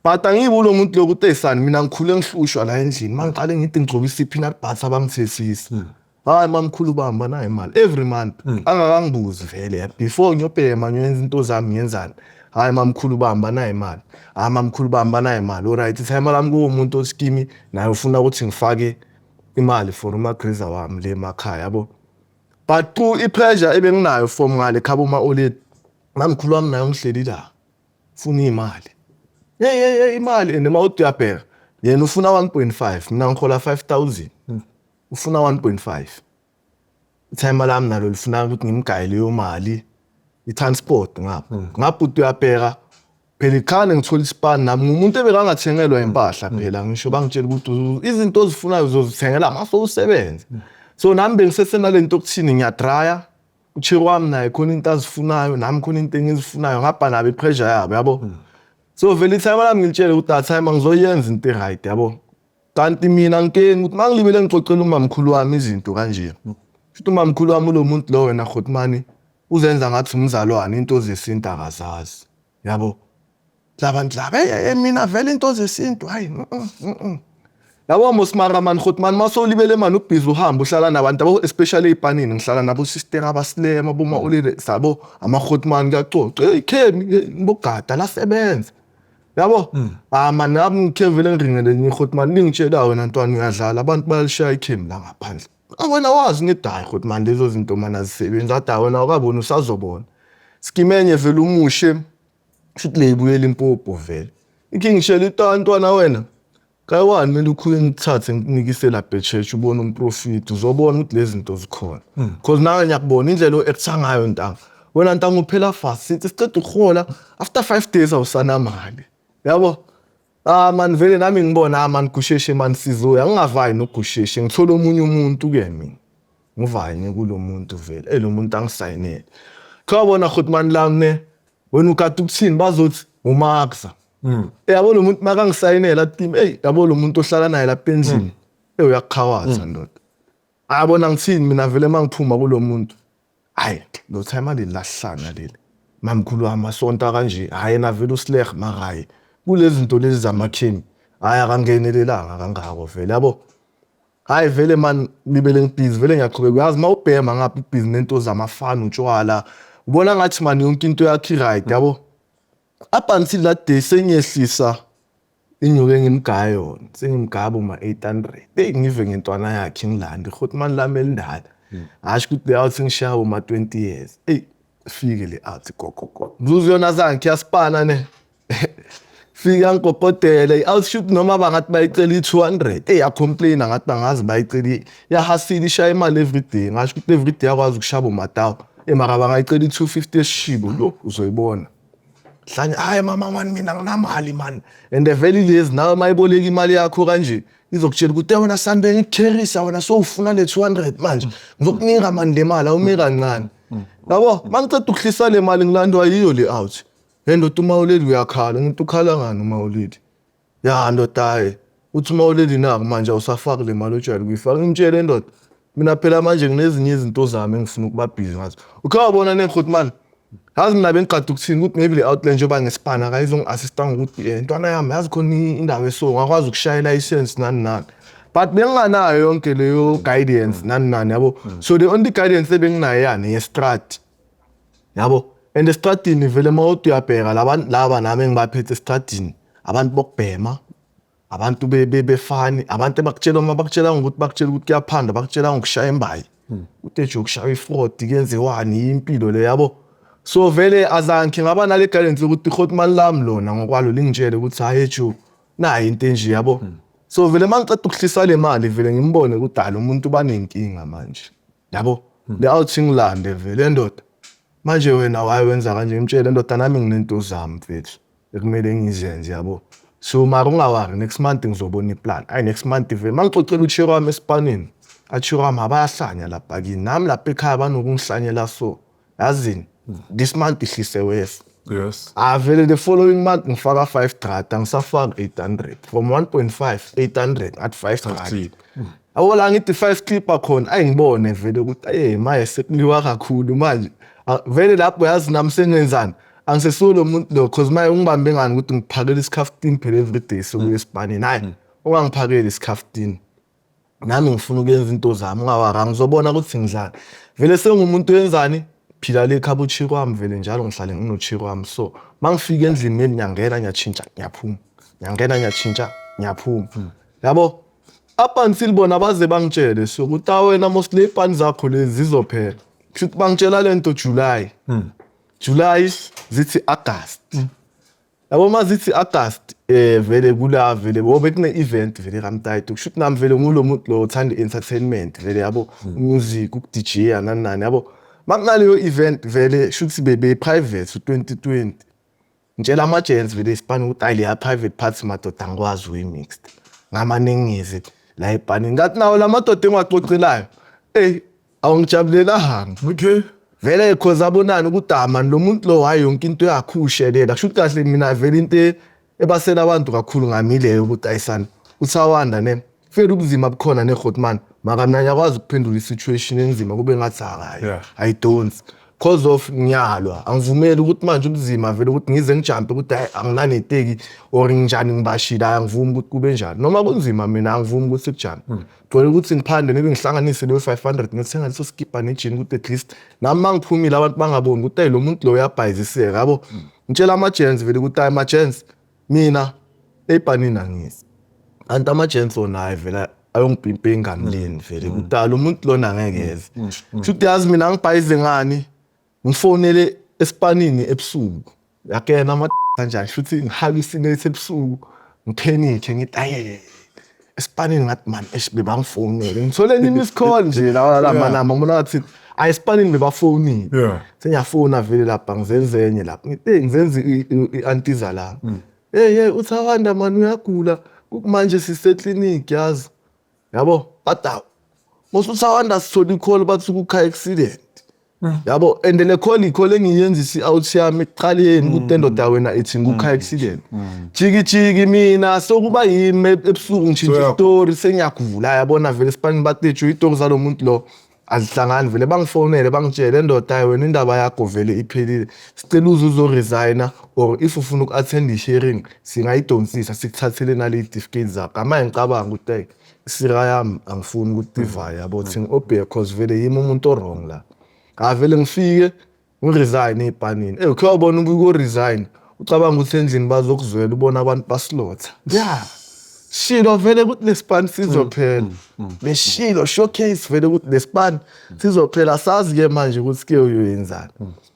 But angibi lo muntu lokuthi ayisana mina ngikhule ngihlushwa la endlini mangiqale ngithi ngigcobisa i-peanut butter bangithethisa. Hayi mamkhulu bamba nayo imali every month angakangibuzi vele before ngiyobhema ngiyenza into zami ngiyenzani. Hayi mamkhulu bamba nayo imali, hayi mamkhulu bamba nayo imali. Alright, timer lami kuwumuntu oskimi naye ufuna ukuthi ngifake imali for umagriza wami le emakhaya yabo. But through i-pressure ebenginayo from ngale khabo ma-oledi, mamkhulu wami naye ungihleli la ufuna imali. Hey hey hey imali and mawuthi uyabheka yena ufuna 1.5 mina ngihola 5000 ufuna 1.5. Timer lami nalo lifuna ukuthi ngimgaye leyo mali i-transport ngapha. Ngapha uthi uyabheka phela ikhane ngithola isipani nami ngumuntu ebekangathengelwa impahla phela ngisho bangitshela ukuthi izinto ozifunayo uzozithengela mase usebenze. So nami bengisesenalento okuthini ngiyadraya uchiri wami naye khona into azifunayo nami khona into engizifunayo ngapha nabo i-pressure yabo yabo. So vele i-timer lami ngilitshele ukuthi that time ngizoyenza into e-right yabo. Kanti mina nkinga ukuthi mangilibele ngixoxela umamkhulu wami izinto kanje. Futhi umamkhulu wami ulo muntu lo wena Hotmani. Uzenza ngathi umzalwane, into zesintu akazazi, yabo. Labantu laba, hey, mina vele into zesintu, hayi, Yabo mos mara man, goth man, masolibele man, ubhizi uhamba uhlala nabantu abo, especially ezipanini, ngihlala nabo sister abasilema, boma olele sabo ama-hotman, kuyaxoxa, hey Kemi, ngibogada lasebenza, yabo. Ah man, nami ngikhe vele ngiringele enye i-hotman, lingitshela, wena ntwana uyadlala, abantu bayalishaya ikhemi la ngaphandle. Wena wazi, ngithi hayi hotman, lezo zinto man azisebenzi. Athi hayi, wena awukaboni, usazobona. Skimenye vele umushe, shuthi le ibuyela Limpopo vele. Ikhe ngishela ntwana wena kayiwani, kumele ukhuye ngikuthathe ngikunikise lapha e-church, ubone umprofiti, uzobona ukuthi lezi zinto zikhona, cause nawe ngiyakubona indlela o-acta ngayo, ntanga. Wena ntanga uphela fast, sithi siceda ukuhola, after 5 days awusanamali, yabo. Ah man, vele nami ngibona, ah man, gusheshe man, sizoya ngingavayi nogusheshe, ngithola omunye umuntu ke mina, ngivanye kulo muntu vele, eh, lo muntu angisayinele. Cha, wabona hotman lami ne, wena ukade ukuthini, bazothi uMaxa. Yabo, lo muntu makangisayinela athi, hey yabo, lo muntu ohlala naye lapha endlini, hey, uyakukhawatha ndoda. Ayabona ngithini mina vele mangiphuma kulo muntu, hayi lo time aleli lahlanya leli, mamkhulu wami asonta kanje, hayi yena vele usileh, mara hayi kulezi zinto lezi zamakhemi, hayi akangenelelanga kangako vele, yabo. Hayi vele man, libele ngibhizi vele, ngiyaqhubeka. Uyazi uma ubhema ngapha, ubhizi nento zamafana, utshwala, ubona ngathi man yonke into yakho i-right, yabo, up until that day sengiyehlisa inyuke engimgaya yona, sengimgaya boma-800. Eyi, ngive ngentwana yakhe ngilanda ihotman lami elindala, asho ukuthi le out ngishaya boma-20 years. Eyi, fike le out gogogo, mzuzu yona zange yaspana ne, fika ngikokodele i-outshoot, noma bangathi bayicela i-200, eyi, yacomplaina ngathi bangazi bayicela, yahasile, ishaya imali everyday. Ngasho ukuthi everyday yakwazi ukushaya bomatawu, mara bangayicela i-250 esishibo lo, uzoyibona hlanye. Hayi mama mani, mina nginamali mani. And vele lezi nawe mayiboleka imali yakho kanje, izokutshela ukuthi, "Eh, wena sani, bengikukherisa wena, sowufuna le 200 manje, ngizokunika mani le mali, awume kancane." Yabo, mangiceda ukuhlisa le mali, ngilandwa yiyo le out. Hey ndoda, umawuleli uyakhala. Ngithi, ukhala ngani umawuleli? Ya ndoda, hayi, uthi umawuleli naku manje awusafaki le mali ojwayele ukuyifaka. Ngimtshele, ndoda, mina phela manje nginezinye izinto zami engifuna ukuba busy ngazo. Ukhe wabona ne man, yazi mina bengigada ukuthini, ukuthi maybe le outline njengoba ngesipana akayizongi-assista ngokuthi, ntwana yami, yazi khona indawo eso ngakwazi ukushaya ilayisensi nani nani, but benginganayo yonke leyo guidance nani nani, yabo. So the only guidance ebenginayo yani yestrati, yabo. And estradini vele uma uthi uyabheka, labantu laba nami engibaphethe estradini, abantu bokubhema, abantu befani, abantu abakutshela, uma bakutshela ngokuthi, bakutshela ukuthi kuyaphanda, bakutshela ngokushaya imbayi, ukuthi eje ukushaya ifraud kuyenziwani, impilo le, yabo. So vele azange ngaba nale guidance yokuthi ihotman lami lona ngokwalo lingitshele ukuthi, hayi eju, nayi into enje, yabo. So vele mangiceda ukuhlisa le mali, vele ngimbone ukuthi hayi, lo muntu banenkinga manje, yabo. Le out ngilande vele, ndoda, manje wena waye wenza kanje? Ngimtshele, ndoda, nami nginento zami mfethu ekumele ngizenze, yabo. So mara ungawari, next month ngizobona iplan. Ayi, next month vele mangixoxela uchero wami esipanini, achero wami abayahlanya lapha kini, nami lapha ekhaya banokungihlanyela, so yazini, this month ihlise wesa. Ah vele the following month ngifaka 5 rand, angisafaki 800, from 1.5 800 at 5 rand. Clip. Yabo, la ngithi 5 clip akhona, ayingibone vele ukuthi aye maye sekuliwa kakhulu manje. Ah, vele lapho yazi nami sengenzani, angisesulo lo muntu lo, cause maye ungibambe ngani ukuthi ngiphakele isikhaftini phela everyday sokuya esipanini. Hayi, ungangiphakeli isikhaftini, nami ngifuna ukuyenza into zami, ungawari, ngizobona ukuthi ngidlani. Vele sengumuntu wenzani, phila le khaba uchiko wami vele, njalo ngihlale nginochiko wami. So mangifika endlini, maybe ngiyangena, ngiyatshintsha, ngiyaphuma, ngiyangena, ngiyatshintsha, ngiyaphuma, yabo, up until bona baze bangitshele so ukuthi, "Ah, wena mos le pani zakho lezi zizophela." Kushuthi bangitshela lento July, July zithi August, yabo. Uma zithi August, vele kula vele wobe kune event vele kaMtaito. Kusho ukuthi nami vele ngulo muntu lo othanda entertainment vele, yabo, music, uku-DJ nani nani, yabo. Makunaleyo event vele, shuthi bebe private u2020, ngitshela ama-gents vele isipani ukuthi, hayi, leya private party madoda angikwazi uyi-mixed, ngamane ngize la ebhanini. Ngathi nawo la madoda engiwaxoxelayo, eyi, awungijabulelanga. Vele cause abonani ukuthi, ah man, lo muntu lo, hayi, yonke into yakhe ushelela. Kusho ukuthi kahle mina vele into ebasela abantu kakhulu ngamileyo ukuthi ayisana usawanda ne vele ubunzima bukhona ne-hotman, mara mina ngiyakwazi ukuphendula i-situation enzima kube ngathi hayi, ayidonsi. Cause of ngiyalwa, angivumeli ukuthi manje ubuzima vele ukuthi ngize ngijampe ukuthi hayi anginaneteki or nginjani ngibashile, hayi angivumi ukuthi kube njalo. Noma kunzima mina angivumi ukuthi kujampe. Gcwele ukuthi ngiphande maybe ngihlanganise leyo 500 ngiyothenga leso skibha nejini ukuthi at least nami uma ngiphumile abantu bangaboni ukuthi hey lo muntu lo uyabhayiziseka yabo. Ngitshela ama-gents vele ukuthi hayi ma-gents mina ebhanini angizi. Kanti ama-gents wona hayi vele ayongibhimpa engamleni vele ukuthi hayi lo muntu lona angeke eze. Shuthi yazi mina ngibhayize ngani ngifonele esipanini ebusuku yakena ama kanjani shuthi ngihaka isinethi ebusuku ngiphenikhe ngithi aye esipanini ngathi man eish bebangifonele ngithole enye miss call nje lawa la manamba ngibona ngathi ayi esipanini bebafonile sengiyafona vele lapha ngizenze enye lapha ngithi hey ngizenza i-antiza la hey hey uthawanda man uyagula kumanje siseklinikhi yazi yabo bathi awu mosuthawanda sithola i-call bathi ku-car accident yabo and le call i-call engiyenzisa i-out yami ekuqaleni ukuthi endoda wena ithi ngu-car accident jiki jiki mina sokuba yimi ebusuku ngishintsha isitori sengiyagula yabona vele esipanini bathi itori zalo muntu lo azihlangani vele bangifonele bangitshele endoda hayi wena indaba yakho vele iphelile sicela uze uzoresigna or if ufuna uku-attend i-sharing singayidonsisa sikuthathele nale certificate zakho amaye ngicabanga ukuthi hey isira yami angifuni ukuthi ivaye yabo thi ngi-obey cause vele yimi umuntu o-wrong la avele ngifike ngiresign ey'panini eyi ukhe wabona ubuko-resign ucabanga ukuthi endlini bazokuzwela ubona abantu basilotha ya shilo vele ukuthi lesipani sizophela beshilo showcase vele ukuthi lesipani sizophela sazi-ke manje ukuthi ke uyoyenzani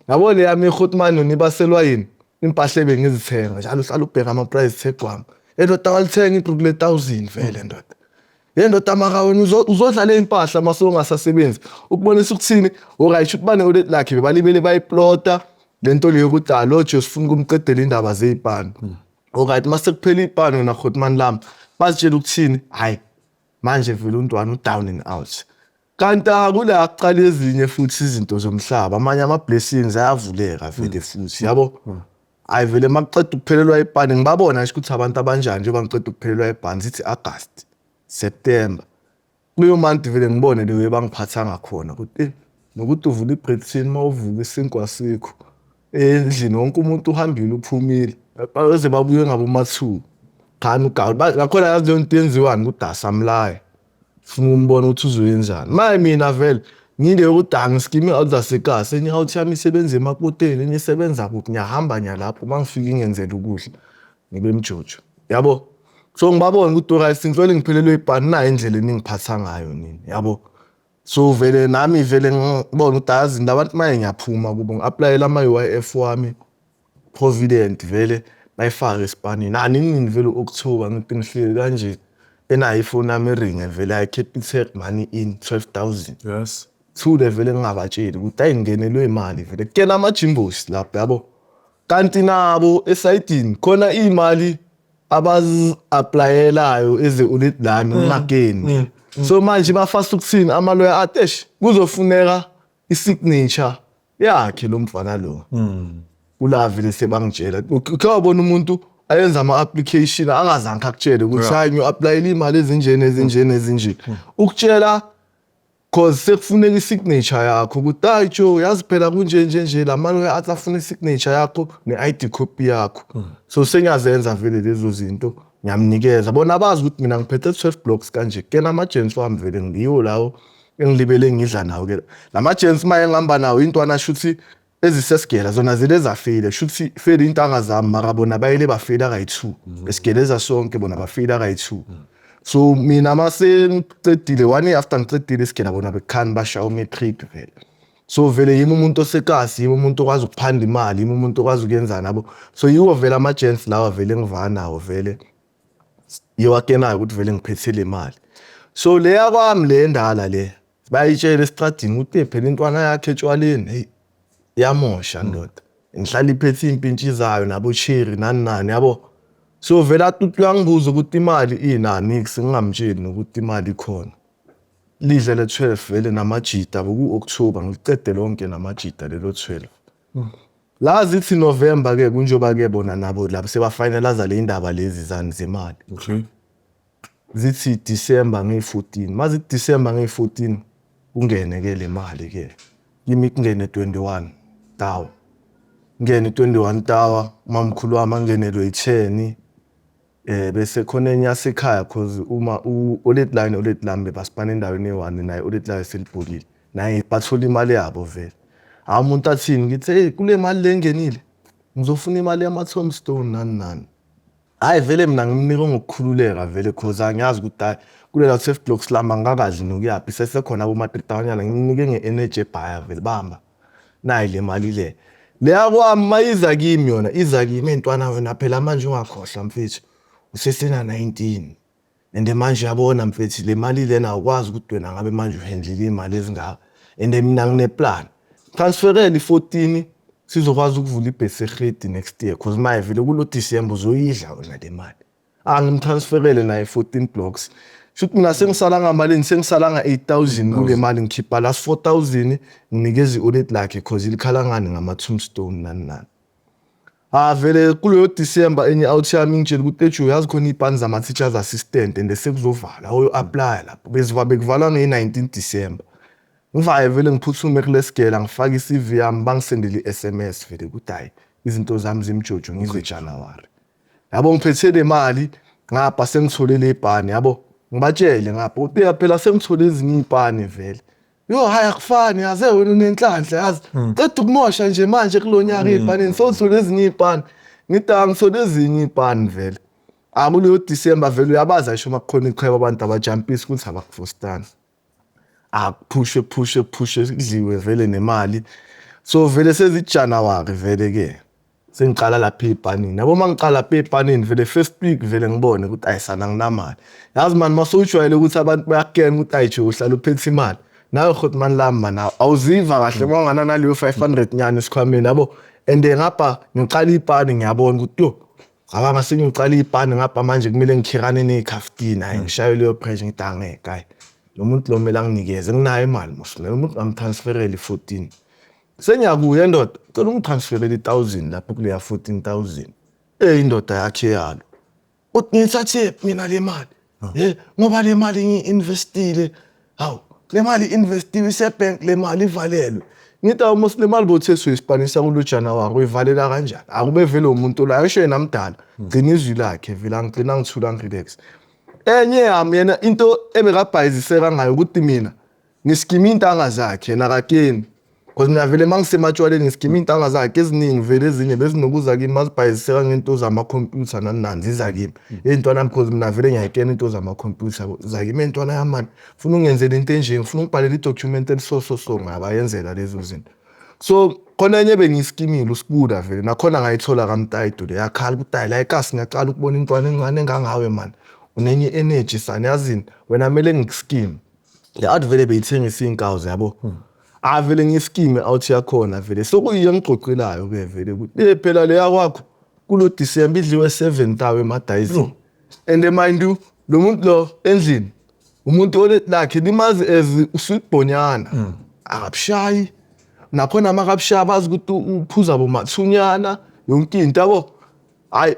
yabo le yami ihotman yona ibaselwa yini impahla ebengizithenga njalo uhlala ubheka ama-price tag wami endoda walithenga ibhuku le-thousand vele ndoda ye ndoda maka wena uzodlala impahla mase ungasasebenzi ukubonisa ukuthini alright shuthi bane-oledi lakhe bebalibele bayiplota le nto leyo ukuthi alo Jesu ufuna ukumqedela indaba zey'pani alright mase kuphela iy'pani wena hotman lami bazitshela ukuthini hhayi manje vele untwana u-down and out kanti akula kuqala ezinye futhi izinto zomhlaba amanye ama-blessings ayavuleka vele futhi yabo hayi vele makuqeda ukuphelelwa ipani ngibabona nje ukuthi abantu abanjani njengoba ngiceda ukuphelelwa ipani sithi August September kuleyo month vele ngibone leyo bangiphatha ngakhona ukuthi eh nokuthi uvula ibread uma uvuka isinkwa sikho endlini wonke umuntu uhambile uphumile baze babuye ngabo ma-2 khani ugawula ngakhona yazi leyo nto yenziwani kudasa mlaya funa ukumbona ukuthi uzoyenzani maye mina vele ngile yokuthi angiskimi out zasekasi enye out yami isebenza emakoteni enye isebenza kuphi ngiyahamba nyalapho uma ngifike ngenzela ukudla ngibe mjojo yabo so ngibabona ukuthi alright ngivele ngiphelelwe ibhani nayo indlela eningiphatha ngayo nini yabo so vele nami vele ngibona ukuthi azi labantu maye ngiyaphuma kubo ngi-aplayela ama-UIF wami provident vele bayifake esipanini nani nini vele u-October ngithi ngihleli kanje enayo ifoni yami iringe vele ayi Capitec money in 12000 Yes. thule vele ngingabatsheli ukuthi ayi ngingenelwe imali vele kuyena amajimbosi lapho yabo kanti nabo esayidini khona iy'mali abazi-aplayelayo eze-ulit lami ngingakeni so manje bafasa ukuthini amaloya athi eish kuzofuneka i-signature yakhe lo mfana lo kula vele sebangitshela ukhe wabona umuntu ayenza ama-application angazange akutshele ukuthi hayi ngiyo-aplayela iy'mali ezinjeni ezinjeni ezinje ukutshela cause sekufuneka i-signature yakho ukuthi hayi Joe yazi phela kunje nje nje la mali athi afuna i-signature yakho ne-ID copy yakho so sengiyazenza vele lezo zinto ngiyamnikeza bona bazi ukuthi mina ngiphethe 12 blocks kanje kena ama-gents wami vele ngiyiwo lawo engilibele ngidla nawo ke lama-gents uma engihamba nawo intwana shuthi ezisesigela zona zile zafile shuthi feli intanga zami mara bona bayele bafila kayi-two besigeleza sonke bona bafila kayi-two so mina mase ngicedile one year after ngicedile isigela bona bekukhani bashaya umatric vele so vele yimi umuntu osekasi yimi umuntu okwazi ukuphanda imali yimi umuntu okwazi ukuyenzani yabo so yiwo vele ama-gents lawa vele engivana nawo vele yiwakenayo ukuthi vele ngiphethe le mali so leya kwami le ndala le bayitshela esitradini ukuthi phela intwana yakhe etshwaleni hey iyamosha ndoda ngihlala iphethe iy'mpintshi zayo nabo-cherry nani nani yabo so vele athi uyangibuza ukuthi imali inani nix ngingamtsheli nokuthi imali ikhona lidle le 12 vele namajita boku-October ngiliqede lonke namajita lelo 12 la zithi November ke kunjoba ke bona nabo labo sebafinaliza le indaba lezi zani zemali Okay. zithi December ngeyi-14 mazithi December ngeyi-14 kungene ke le mali ke. Kimi kungene 21 tawa, ngene 21 tawa, mamkhulu wami angenelwe i-10, bese khona enye yasekhaya, cause uma u-old line old lami bebasipana endaweni eyi-one naye old line selibhukile naye, bathola imali yabo vele. Hawu, umuntu athini? Ngithi, hey, kule mali le engenile ngizofuna imali yama-tombstone, nani nani. Hhayi, vele mina ngimnike ngokukhululeka vele, cause angiyazi ukuthi hhayi kulela 12 blocks lami angikakadli nokuyaphi, sesekhona aboma-3 tawanyana. Ngimnike nge-energy ebhaya vele, bamba nayi le mali le, leya kwami mayiza kimi, yona iza kimi. Ey'ntwana wena phela manje ungakhohlwa mfethu, usesena 19 and manje uyabona mfethu, le mali lena awukwazi ukuthi wena ngabe manje uhandlile iy'mali ezingaka, and mina ngine-plan, transferele i-14, sizokwazi ukuvula ibhesi next year, cause maye vele kulo December uzoyidla wena le mali. Angimtransferele naye 14 blocks. Shuthi mina sengisala ngamalini? Sengisala nga-8000 kule mali. Ngikhipha last 4000, nginikeza i-old lakhe, cause ilikhala ngani? Ngama-tombstone, nani nani. Ah, vele kuleyo December enye out yami ingitshela ukuthi, eju, yazi khona iy'pani zama-teachers assistant and sekuzovala, uyo-applya lapho. Beziva bekuvalwa ngeyi-19 December. Ngivaye vele ngiphuthume kule sigela, ngifake i-CV yami, bangisendele i-SMS vele ukuthi hhayi, izinto zami zimjojo, ngize January, yabo. Ngiphethe le mali ngapha, sengithole le bhani, yabo. Ngibatshele ngapha ukuthi phela sengithole ezinye iy'pani vele. Yo, hayi, akufani, yaze wena unenhlanhla, yazi, qeda ukumosha nje manje kulo nyaka ey'panini sowuthole ezinye iy'pani. Ngithi angithole ezinye iy'pani vele. Akuleyo December vele uyabaza ngisho uma kukhona ichweba, abantu abajampisi ukuthi abakufostani, akuphushe phushe phushe, kudliwe vele nemali. So vele seziJanuary vele-ke sengiqala lapha ey'panini, yabo. Uma ngiqala lapha ey'panini vele, first week vele ngibone ukuthi ayisana nginamali, yazi mani. Masewujwayele ukuthi abantu bayakukena ukuthi ayi uhlala uphethe imali nawe, hot mani lami mani, awuziva kahle uma ungana naleyo 500 nyana esikhwameni, yabo. And ngapha ngiqala ipani, ngiyabona ukuthi yo, ngaba ngase ngiqala ipani ngapha manje kumele ngikhirane ney'khaftini. Hhayi, ngishaye leyo pressure, ngithi angeke, hhayi, lo muntu lo kumele anginikeze, nginayo imali mos, lo muntu ngamtransferela i-14. Sengiyakuya, ndoda, cela ungitransferele i-1000 lapho kuleya 14,000. Ey, indoda yakhe yalo uthi ngiyithathe mina le mali, ngoba le mali ngiyi-investile. Hawu, le mali i-investiwe, ise-bank, le mali ivalelwe. Ngithi awu mos, le mali bothe soyisipanisa kulo January, uyivalela kanjani? Akube vele umuntu la ngisho yena mdala, gcina izwi lakhe vele, angigcina ngithula, ngirelax. Enye yami yena into ebekabhayiziseka ngayo ukuthi mina ngiskima iy'ntanga zakhe, yena akakeni, because mina vele uma ngisematshwaleni ngiskima iy'ntanga zakhe eziningi vele, ezinye bezinokuza kimi mazibhayiziseka ngento zamakhompyutha nani nani, ziza kimi ey'ntwana, because mina vele ngiyayikena into zamakhompyutha. Ziza kimi, ey'ntwana yami mani, funa ungenzele into enje, ngifuna ungibhalele i-document eliso so so, ngabayenzela lezo zinto. So khona enye bengiyiskimile usibuda vele, nakhona ngayithola kamtayido le, yakhala ukuthi hayi, la ekasi ngiyaqala ukubona intwana encane engangawe mani, unenye i-energy sani, yazini wena, kumele ngikuskime. Le out vele beyithengisa iy'nkawu, yabo. Avele ngiyiskime out yakhona vele, sokuyiyo engigqogqelayo-ke vele ukuthi phela leya kwakho kulo December idliwe 7,000 emadayizini. And mind you, lo muntu lo endlini umuntu olet lakhe limazi as usweet bonyana, akabushayi nakhona, makabushayi bazi ukuthi uphuza bomathunyana yonke into, yabo. Hayi,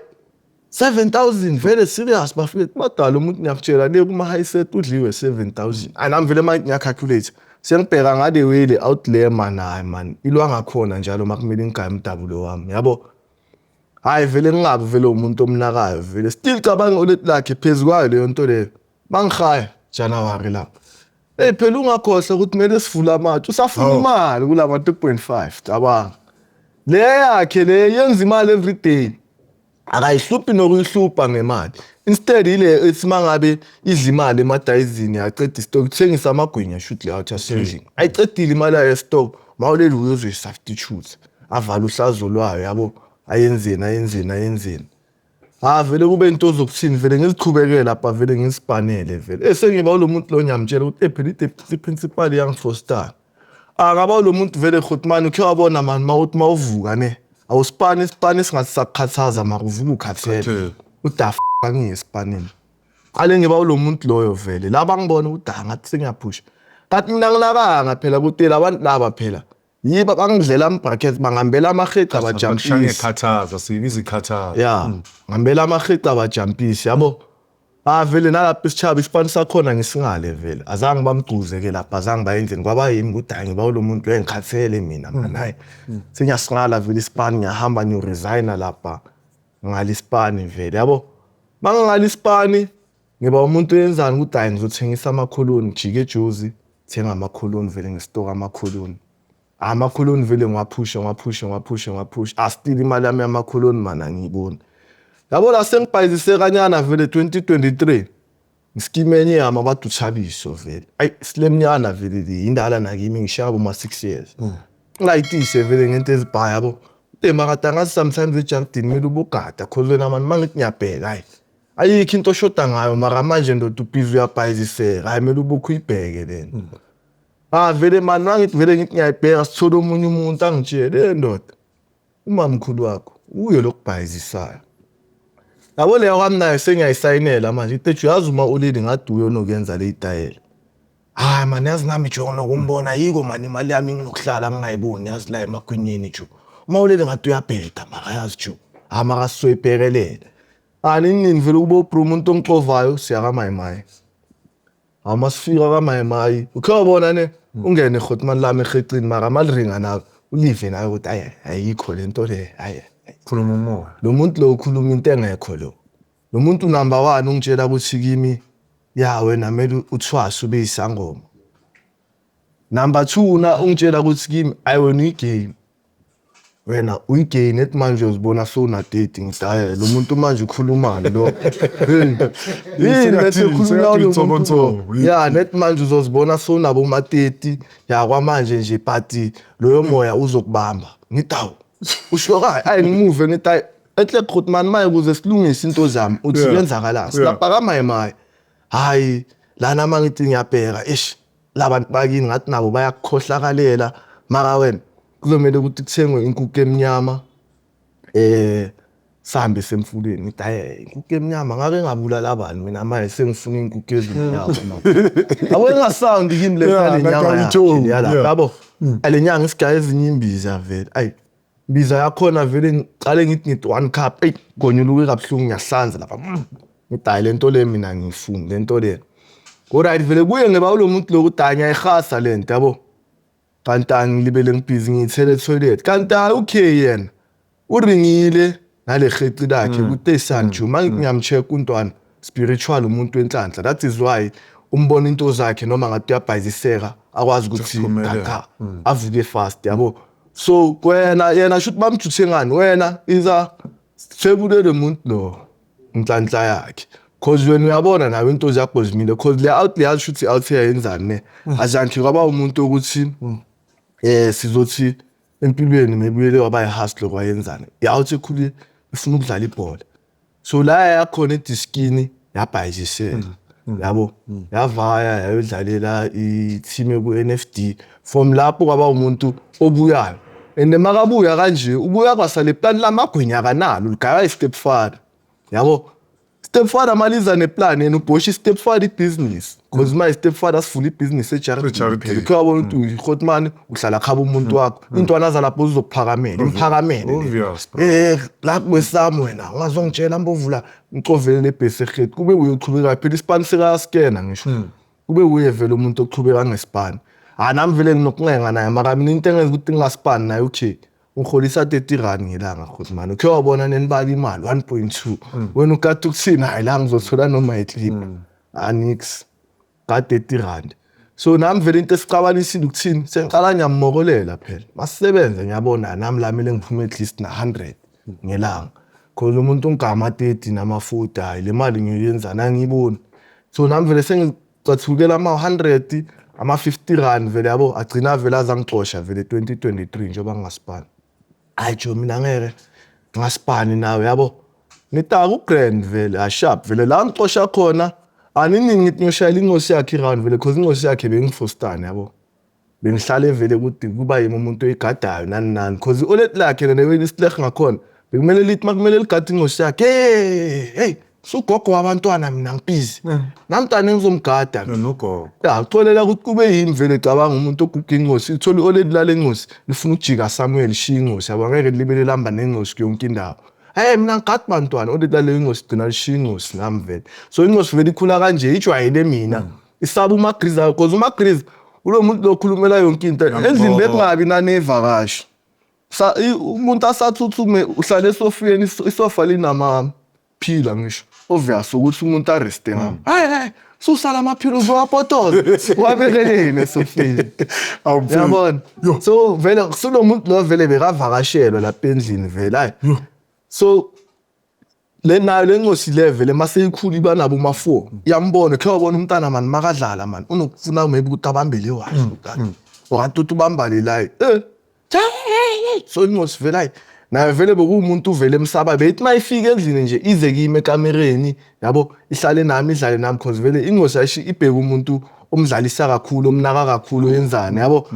7000 vele, serious bafethu, badala umuntu, ngiyakutshela, le kuma high set udliwe 7000. Ayi, nami vele manje ngiyacalculate, sengibheka ngale way le out le man, hayi man, ilwa ngakhona njalo makumele ngigaye umdabulo wami, yabo. Hayi vele ngingabi vele umuntu omnakayo vele, still cabanga ulet lakhe phezu kwayo leyo nto leyo, bangihaya January lapho. Hey, phela ungakhohlwa ukuthi kumele sivule amatshe, usafuna imali kulama 2.5. Cabanga le yakhe le yenza imali every day, akayihluphi nokuyihlupha ngemali. Instead ile ethi mangabe idla imali emadayizini, yaceda istock, kuthengisa amagwinya, shuthi le out yasendlini ayicedile imali yayo yestock, mawuleli uyozoyi-substitute, avala uhlazo lwayo, yabo. Ayenzeni, ayenzeni, ayenzeni? Ha, vele kube into zokuthini vele, ngiziqhubekele lapha vele, ngisipanele vele. Sengiba lo muntu lo, ngiyamtshela ukuthi phela i-deputy principal yangifostana. Akaba lo muntu vele, Khotmani, ukhe wabona mani, mawuthi mawuvuka ne awusipani isipani esingathi sakukhathaza, mara uvuka ukhathele, uthi ah, angiye esipanini. Qale ngiba lo muntu loyo vele laba ngibona ukuthi ah, ngathi sengiyaphusha, kanti mina nginakanga phela ukuthi labantu laba phela yibo bangidlela ama-bracket, bangambela amaheqa, bajampisa. Ngiyakhathaza, sibiza ikhathaza. Ya, ngambela amaheqa, bajampisa, yabo. Ah vele nalapha isitshaba isipani sakhona ngisingale vele azange bamgcuze ke lapha azange bayenzeni kwaba yimi ukuthi hayi ngiba lo muntu engikhathele mina man hayi sengiyasingala vele isipani ngiyahamba ngiyoresigna lapha ngala isipani vele yabo mangingala isipani ngiba umuntu oyenzani ukuthi hayi ngizothengisa amakholoni ngijike ejozi thenga amakholoni vele ngisitoka amakholoni. Amakholoni vele ngiwaphushe ngiwaphushe ngiwaphushe ngiwaphushe astili imali yami yamakholoni mana angiyiboni. Yabo la sengibhayizise kanyana vele 2023 ngiskime enye yami abade uthabiso vele. Ayi silemnyana vele le indala nakimi ngishaya boma 6 years. Ngilayitise vele ngento ezibhaya yabo. Ude makade angazi sometimes ejardini kumele ubugada cause wena mani mangithi ngiyabheka hayi ayikho into oshoda ngayo mara manje ndoda ubhizi uyabhayiziseka hayi kumele ubukhe uyibheke lena. Ah vele mani mangithi vele ngithi ngiyayibheka sithola omunye umuntu angitshele hey ndoda umamkhulu wakho uye lokubhayizisayo. Yabo leyo kwami nayo sengiyayisayinela manje ithi uyazi uma ulili ngathi uyo nokuyenza le itayela. Hayi man yazi nami jo nokumbona yiko man imali yami nginokuhlala ngingayiboni yazi la emagwinyeni jo. Uma ulele ngathi uyabheda mara yazi jo. Ha mara sizoyibhekelela. Ani nini vele kube ubro umuntu ongixovayo siya kaMayimayi. Amasifika kaMayimayi ukhe wabona ne ungene hotman lami ehecini mara maliringa nawe ulive nawe ukuthi ayi ayikho lento le ayi Khuluma umoya. Lo muntu lo ukhuluma into engekho lo. Lo muntu number 1 ungitshela ukuthi kimi ya wena kumele uthwase ube isangoma. Number 2 na ungitshela ukuthi kimi ayi wena uyigame. Wena uyigame ethi manje uzibona sowuna 30 ngithi hayi lo muntu manje ukhulumani lo. Hey. Yini bese ukhuluma lo muntu. Ya net manje uzozibona sowunabo ma 30 ya kwamanje nje but loyo moya uzokubamba. Ngithi awu usho kayi ayi ngimuve ngithi ayi enhle Grootman maye ukuze silungise into zami uthi kwenzakalani silapha kaMayimayi. Hayi lana mangithi ngiyabheka ish labantu bakini ngathi nabo bayakukhohlakalela mara wena kuzomele ukuthi kuthengwe inkukhu emnyama sihambe semfuleni. Ngithi hayi inkukhu emnyama ngake ngabulala abantu mina manje sengifuna inkukhu ezimnyama. Yabo engasound kimi le nyanga yabo le nyanga isigaya ezinye imbiza vele ayi imbiza yakhona vele ngiqale ngithi 1 cup eyi gonyuluke kabuhlungu ngiyahlanza lapha ngithi hayi lento le mina ngiyifuni lento le. Alright vele kuye ngeba lo muntu lokuthi hayi ngiyayihasa lento yabo. Kanti angilibele ngibhizi ngiyithele toilet kanti hayi okay yena uringile nale heci lakhe ukuthi esanju manje ngiyamcheck untwana spiritual umuntu wenhlanhla that is why umbona into zakhe noma ngathi uyabhayiziseka akwazi ukuthi kaka avuke fast yabo. So wena yena shothi bamjuthe ngani wena iza sithebulele umuntu lo inhlanhla yakhe cause wena uyabona nawe into zakho zimile cause le out le shuthi out yenzani ne azange kwaba umuntu ukuthi sizothi empilweni mebuyele waba yihustle kwayenzani i-out ekhulu ifuna ukudlala ibhola so la yakhona ediskini yabhayizisela yabo yavaya yayodlalela i-team ku-NFD from lapho kwaba umuntu obuyayo and makabuya kanje ubuya kwasale plan lamagwinya akanalo ligaya i-stepfather yabo. Stepfather maliza neplan yena ubhosha i-stepfather ibhizinisi because my stepfather sivula ibhizinisi ejaridini phela uyabona ukuthi uHotman uhlala khaba umuntu wakho intwana zalapho uzokuphakamela imphakamele lapho kwesami wena ungazongitshela mbovula ngicovele lebhesi ehead kube uyochubeka phela isipani sekayaskena ngisho kube uye vele umuntu ochubeka ngesipani. Ha nami vele nginokuncenga naye mara mina into engenza ukuthi ngingasipani naye okay uholisa 30 rand ngelanga Grootman ukhe wabona nenibala imali 1.2 wena ukade ukuthini hayi la ngizothola noma iclip anix ka 30 rand. So nami vele into esicabanisile ukuthini sengiqala ngiyamokolela phela masisebenze ngiyabona nami la mele ngiphume at least na 100 ngelanga cause umuntu ungama 30 nama 40 hayi le mali ngiyoyenza nangiyiboni. So nami vele sengicathukela ama 100 ama 50 rand vele yabo agcina vele azangixosha vele 2023 njengoba ngingasipani. Hayi jo mina ngeke ngasipani nawe yabo ngitaka ugrand vele asharp vele la ngixosha khona anini ngithi ngiyoshayela inqosi yakhe iround vele cause inqosi yakhe bengifostana yabo bengihlale vele ukuthi kuba yimi umuntu oyigadayo nani nani cause olet lakhe nene isilehe ngakhona bekumele lithi makumele ligade inqosi yakhe hey sugogo wabantwana mina ngibhizi namntana engizomgada nogogo ya uxolela ukuthi kube yimi vele cabanga umuntu oguga inqosi uthola oledi lale nqosi lifuna ukujika Samuel shiya inqosi yabo angeke libele lamba nenqosi yonke indawo. Hey, mina ngigadi bantwana oledi laleyo ingosi gcina lishiya ingosi nami vele. So ingosi vele ikhula kanje, ijwayele mina, isaba umagriza ayo, cause umagriza ulo muntu lokhulumela yonke into endlini, bekungabi nanevakashi. Umuntu asathuthume uhlale esofeni, isofa linamaphila, ngisho obvious ukuthi umuntu areste ngami. Hayi hayi, susala amaphila uzowapotoza wabekeleni esofeni. Awu, mfethu. Yabona? Yo. So vele sulo muntu lo vele bekavakashelwa lapha endlini vele, hayi. So le nayo le ncosi le vele mase ikhula iba nabo ma-4, iyambona, khe wabona umntana mani makadlala mani unokufuna maybe ukuthi abambe le washi okanti uthi ubamba le layi so incosi vele, hayi, nayo vele bekuwumuntu uvele emsaba, beyithi uma ifika endlini nje ize kimi ekamereni, yabo, ihlale nami, idlale nami, cause vele ingosi ayishi ibheke umuntu omdlalisa kakhulu, omnaka kakhulu, yenzani, yabo.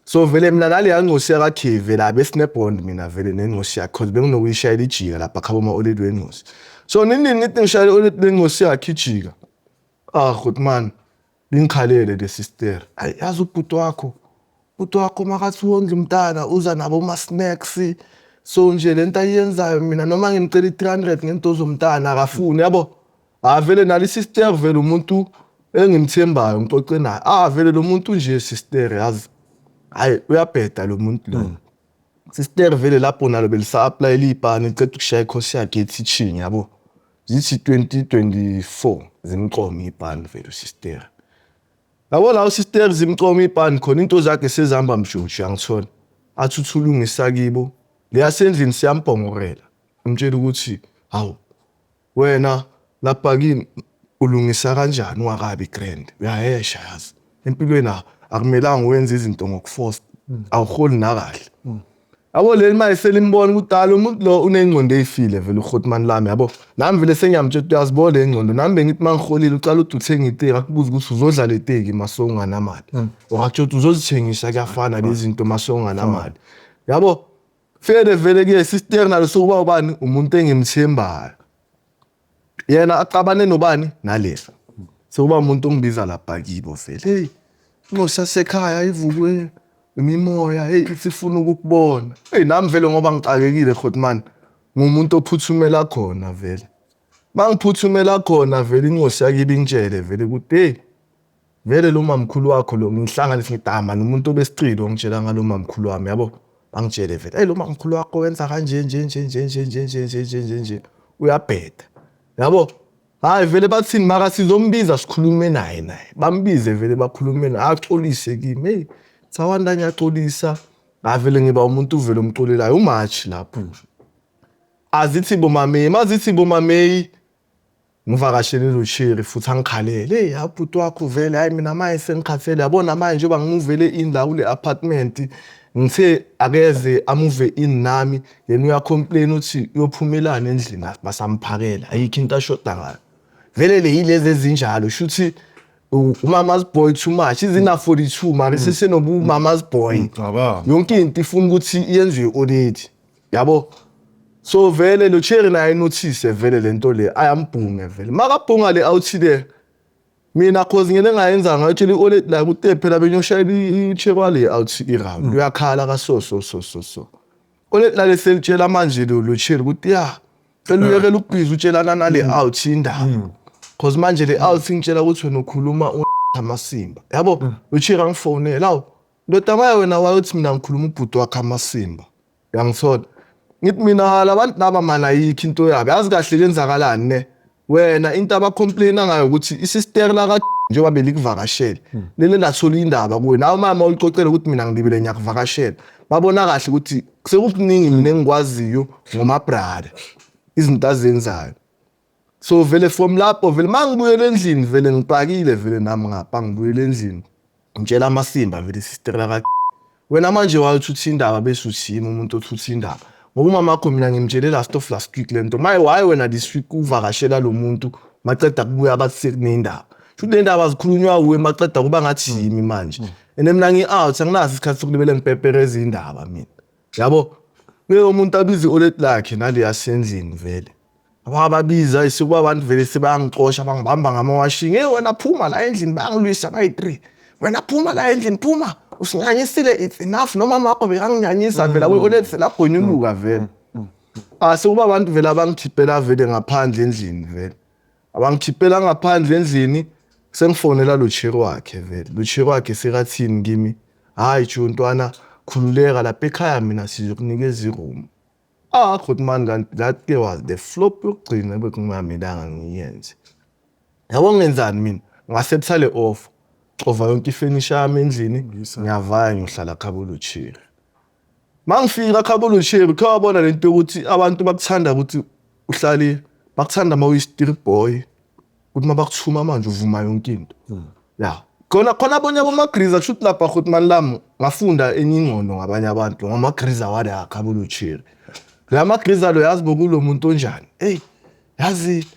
So vele mina naleya ncosi yakakhe vele abe sinebond mina vele nencosi yakhe, cause benginokuyishayela ijika lapha khabo ma-oledi wencosi. So nini ngithi ngishayela i-oledi lencosi yakhe ijika, ah man, lingikhalele le sister, ayi, yazi ubhuti wakho, ubhuti wakho makathi wondla umntana uza nabo ma-snacks, so nje lento ayenzayo mina noma ngimcela i-300 ngento zomntana akafuni, yabo. Ah, vele nalo isister vele umuntu engimthembayo, ngixoxe naye. Ah, vele lo muntu nje sister, yazi, hayi, uyabheda lo muntu lo sister. Vele lapho nalo belisa-applyela ipani, iceda ukushaya ikhosi yakhe ye-teaching, yabo, zithi 2024 zimqome ipani vele usister, yabo. La usister zimqoma ipani khona, into zakhe sezihamba mshunshu, yangithola athi uthulungisa kibo leyasendlini, siyambhongorela, umtshela ukuthi hawu wena lapha kini ulungisa kanjani ungakabi grand, uyahesha, yazi empilweni akumelanga wenze izinto ngokuforce, awuholi nakahle, yabo. Leli manje selimbona ukuthi hayi, lo muntu lo unengqondo eyifile vele, uHotman lami, yabo. Nami vele sengiyamtshela ukuthi uyazibona le ngqondo, nami bengithi uma ngiholile ucala ukuthi uthenga iteki, akubuza ukuthi uzodla le teki mase unganamali, wakutshela ukuthi uzozithengisa, kuyafana lezi zinto mase unganamali, yabo. Vele vele ke sister nalo sokuba ubani umuntu engimthembayo, yena axabane nobani nalesa sekuba umuntu ongibiza lapha kibo vele, hey, inkosi yasekhaya ivukwe imimoya, hey, isifuna ukukubona. Hey, nami vele ngoba ngixakekile Hotman, ngumuntu ophuthumela khona vele, mangiphuthumela khona vele inkosi yakibi ingitshele vele ukuthi hey, vele lo mamkhulu wakho lo, ngihlanganise ngithi ah man, umuntu obesicilo ongitshela ngalo mamkhulu wami, yabo. Bangitshele vele, hey, lo mamkhulu wakho wenza kanje nje nje nje nje nje nje nje nje nje nje, uyabheda, yabo. Hayi vele bathini, maka sizombiza sikhulume naye, naye bambize vele bakhulume naye, axolise kimi, hey Thawanda, ngiyaxolisa. Ngavele ngiba umuntu vele omxolelayo uMarch lapho, azithi bomameyi, mazithi bomameyi ngivakashele lo cherry futhi angikhalele, hey, abhuti wakho vele, hayi mina manje sengikhathele, yabona manje njengoba ngimuvele in la kule apartment, ngithe akeze amuve in nami, yena uyacomplain uthi uyophumelana endlini basamphakela, ayikho into ashoda ngayo vele. Le yilezi ezinjalo, shuthi umama's boy too much, izina 42 mara sesenobu mama's boy. Ngicabanga. Yonke into ifuna ukuthi yenziwe already, yabo. So vele lo cherry naye notice vele lento le, ayambhunge vele, makabhunga le awuthi le mina cause ngene ngayenza, ngayotshela i-oledi la ukuthi phela benyoshayela i-cherry wale awuthi i-round uyakhala ka so so so so so oledi la leselitshela manje lo cherry ukuthi ya cela uyekela ukubhiza utshelana nale out indaba, cause manje le out ngitshela ukuthi wena ukhuluma amasimba, yabo. Ucherry angifonela, awu ndoda, maye wena wayothi mina ngikhuluma ubhuti wakhe amasimba, uyangithola? Ngithi mina labantu laba mana ayikho into yabo, yazi kahle lenzakalani ne wena, into abacomplaina ngayo ukuthi isister la ka njengoba belikuvakashele lele lathola indaba kuwe nawe mama, ulicocela ukuthi mina ngilibele ngiyakuvakashela, babona kahle ukuthi sekukuningi mina engikwaziyo ngoma-brother, izinto azenzayo. So vele from lapho vele mangibuyela endlini vele ngipakile vele nami ngapha, ngibuyela endlini ngitshela amasimba vele isister la ka wena manje wayuthutha indaba, bese uthini umuntu othutha indaba, ngoba umama wakho mina ngimtshele last of last week lento maye, why wena this week uvakashela lo muntu, maceda kubuya bathi sekunendaba, shuthi le ndaba zikhulunywa uwe, maceda kuba ngathi yimi manje, and mina ngi-out, anginaso isikhathi sokulibele ngipepereza indaba mina, yabo. Leyo muntu abiza i-oledi lakhe naleyasendlini vele abababiza sekuba abantu vele sebangixosha, bangibamba ngamawashing, hey wena phuma la endlini, bayangilwisa bayi-three, wena phuma la endlini, phuma, usinyanyisile, it's enough, noma wakho bekanginyanyisa vele, abo i-oledi selagonyuluka vele. Ah, sekuba abantu vele abangikhiphela vele ngaphandle endlini vele. Abangikhiphela ngaphandle endlini, sengifonela lo cheri wakhe vele. Lo cheri wakhe sekathini kimi, hayi jo ntwana, khululeka lapha ekhaya, mina sizokunikeza i-room. Ah grootman, kanti that ke was the flop yokugcina ebekungamelanga ngiyenze. Yabo, ngenzani mina? Nga-accepta le offer, xova yonke ifenisha yami endlini, ngiyavaya, ngiyohlala khabo lo cheri. Mangifika khabo lo cheri, khe wabona lento yokuthi abantu bakuthanda ukuthi uhlale, bakuthanda uma uyi-street boy, ukuthi mabakuthuma manje uvuma yonke into. Ya, khona khona abanye abomagriza, kusho ukuthi lapha grootman lami ngafunda enye ingqondo ngabanye abantu ngamagriza wala khabo lo cheri. La magriza lo, yazi bokulo muntu onjani? Hey, yazi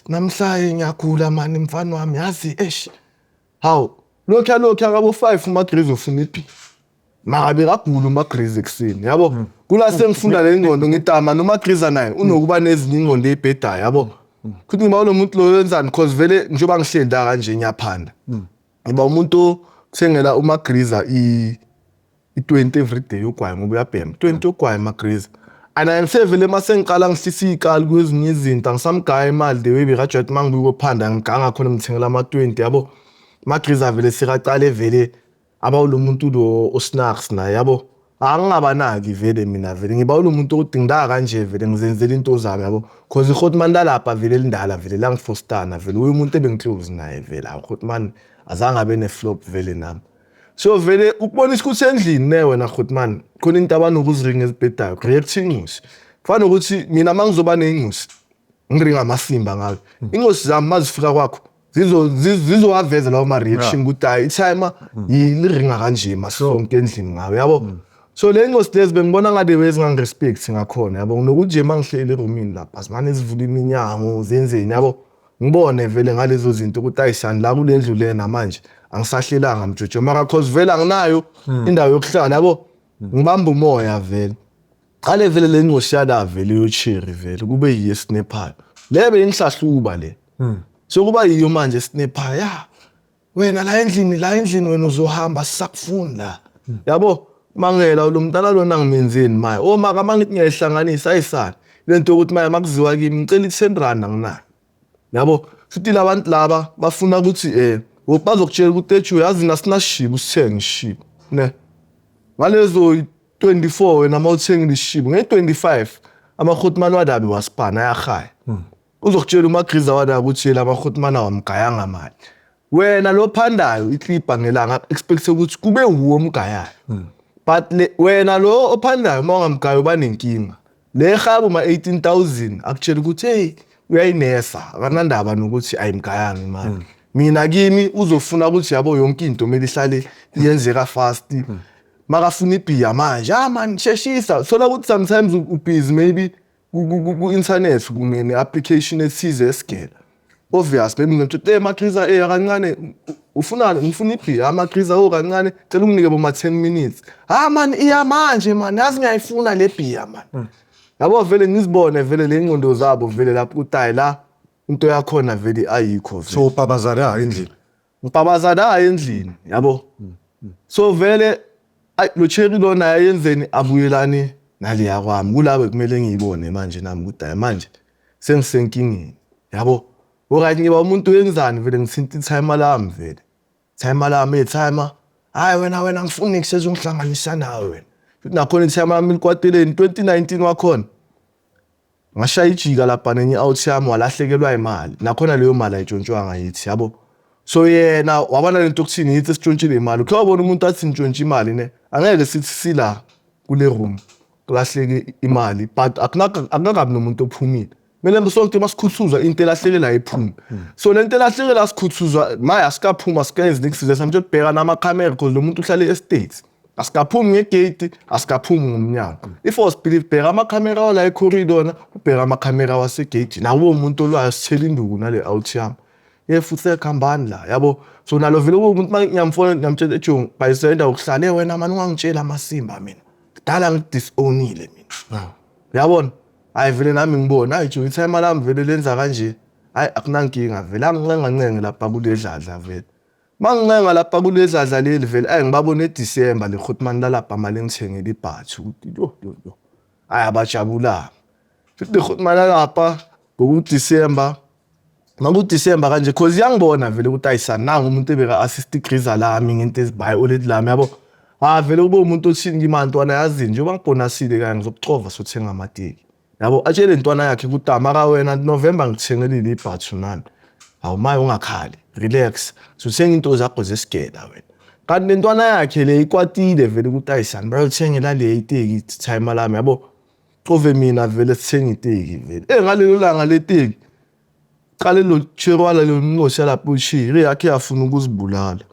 namhlanje ngiyagula mani, mfana wami, yazi, eish, hawu, lokhu lokhu akabo 5 umagriza ufuna iphi, mara bekagula umagriza ekuseni, yabo. Kula sengifunda le ngqondo, ngithi ama nomagriza naye unokuba nezinye ingqondo ey'bhedayo, yabo, futhi ngiba lo muntu lo wenzani, cause vele njengoba ngihleli la kanje ngiyaphanda, ngiba umuntu othengela umagriza i-20 everyday ugwayi, ngoba uyabhema 20 ugwayi magriza. And angisevele mase ngiqala ngihlisa iy'kali kwezinye izinto, angisamgaya imali the way bekajwayele ukuthi uma ngibuya kophanda ngiganga khona, ngithengela ama-20, yabo. Magriza vele sekaqale vele abawulo muntu lo osnacks naye, yabo. Angingabanaki vele mina, vele ngiba ulo muntu ukuthi ngila kanje vele ngizenzela into zami, yabo, cause igrootman lalapha vele lindala vele langifostana vele, uye umuntu ebengiclose naye vele. Awu grootman, azange abe ne-flop vele nami. So vele ukubonisa ukuthi endlini ne wena grootman khona into abanokuziringa ezibhedayo, react ingosi. Kufana nokuthi mina uma ngizoba neyingosi ngiringa amasimba ngayo, ingosi zami mazifika kwakho zizowaveza lawo ma-reaction ukuthi hayi, i-timer liringa kanje masonke endlini ngayo, yabo. So le ngosi lezi bengibona ngale way zingangi-respect ngakhona, yabo, nokuthi nje uma ngihleli erumini lapha zimane zivula iminyango, zenzeni, yabo. Ngibone vele ngalezo zinto ukuthi ayisani la kule ndlu lena manje angisahlelanga mjojo, mara cause vele anginayo indawo yokuhlala, yabo, ngibamba umoya vele. Qale vele le ngcosi yala vele yocheri vele kube yiyo esnephayo le beyingihlahluba le, so kuba yiyo manje esnephayo ya wena la endlini, la endlini wena uzohamba, sisakufuni la, yabo. Mangela lo mntana lona ngimenzeni maye? Oh, maka mangithi ngiyayihlanganisa, ayisana lento yokuthi maye makuziwa kimi ngicela i-10 rand, anginayo, yabo. Futhi labantu laba bafuna ukuthi bazokutshela ukuthi ethi yazi nasinashibo, usithenge ishibo ne ngalezo 24. Wena mawuthengile ishibo nge-25, amagrootman wadabe wasipana ayahaya, uzokutshela umagriza wada ukuthi la magrootman awamgayanga mali. Wena lo phandayo iklipa ngelanga, expect ukuthi kube wuwo omgayayo, but le wena lo ophandayo uma ungamgayo uba nenkinga. Le habu ma 18,000 akutshela ukuthi hey, uyayinesa, akanandaba nokuthi ayimgayanga imali. Mina kimi uzofuna ukuthi, yabo, yonke into kumele ihlale iyenzeka fast. Makafuna ibhiya manje, ah man, sheshisa. Thola ukuthi sometimes ubusy maybe ku-internet ne-application ethize esigela obvious, maybe ngimtshela, hey Magriza, eh kancane, ufunani? Ngifuna ibhiya. Amagriza, oh kancane, cela unginike boma 10 minutes. Ah man, iya manje man, yazi ngiyayifuna le bhiya man, yabo. Vele ngizibone vele le ngqondo zabo vele lapho ukuthi hayi, la into yakhona vele ayikho vele. So ubabazala endlini? Ngibabaza la endlini, yabo. So vele ayi, lo cherry lona ayenzeni, abuyelane naleya kwami kulabo kumele ngiyibone manje nami ukuthi hayi, manje sengisenkingeni, yabo. Alright, ngiba umuntu wenzani vele, ngithinta i-timer lami vele, timer lami, timer, hayi wena, wena ngifuni kusezongihlanganisa nawe wena. Futhi nakhona i-timer lami likwateleni 2019 wakhona ngashaya ijika lapha nenye out yami, walahlekelwa imali nakhona, leyo mali ayitshontshwanga yithi, yabo. So yena wabona lento okuthini yithi sitshontshile imali. Ukhe wabona umuntu athi ngitshontshe imali ne? Angeke sithi sila kule room kulahleke imali, but akunakabi nomuntu ophumile. Kumele sonke masikhuthuzwa into elahleke la iphume. So lento elahleke la sikhuthuzwa maye asikaphuma, asikayenzi nix, samtsho bheka namakhamera, because lo muntu uhlale e-States. Asikaphumi ngegate, asikaphumi ngomnyango. If was believe, bheka amakhamera wala ecorridor, ubheka amakhamera wasegate, nawo umuntu olwayo sithela induku nale out yami ye futhi sekuhambani la, yabo. So nalo vele umuntu uma ngiyamfona ngiyamtshela, ethi bayisela indawo yokuhlala. Hey wena mani, ungangitshela amasimba, mina kudala ngidisownile mina, uyabona. Hayi vele nami ngibona, hayi jo, itimer lami vele lenza kanje, hayi akunankinga vele. Angincenga ncenge lapha kule dladla vele, mangincenga lapha kule dladla leli vele, ayi ngibabone eDecember le grootman lalapha mali ngithengele ibhathi ukuthi yo yo yo, hayi abajabulanga. Futhi Grootman lapha ngokuDisemba, makuDisemba kanje cause iyangibona vele ukuthi ayisani nangu umuntu ebeka assist igriza lami ngento ezibayi oledi lami yabo. Ah vele kube umuntu othini kimi ntwana yazini njengoba ngibhonasile kanye ngizokuxova sothenga amateki. Yabo atshele intwana yakhe ukuthi mara wena November ngithengelile ibhathu nani. Hawu maye ungakhali, relax. Sothenga into zakho zesigela wena. Kanti lentwana yakhe le ikwatile vele ukuthi ayisani bayothengela le iteki timer lami yabo. Cove mina vele sithenga iteki vele. Eh ngalelo langa leteki qale lo cherwala lo nqosha lapho ushiri yakhe yafuna ukuzibulala.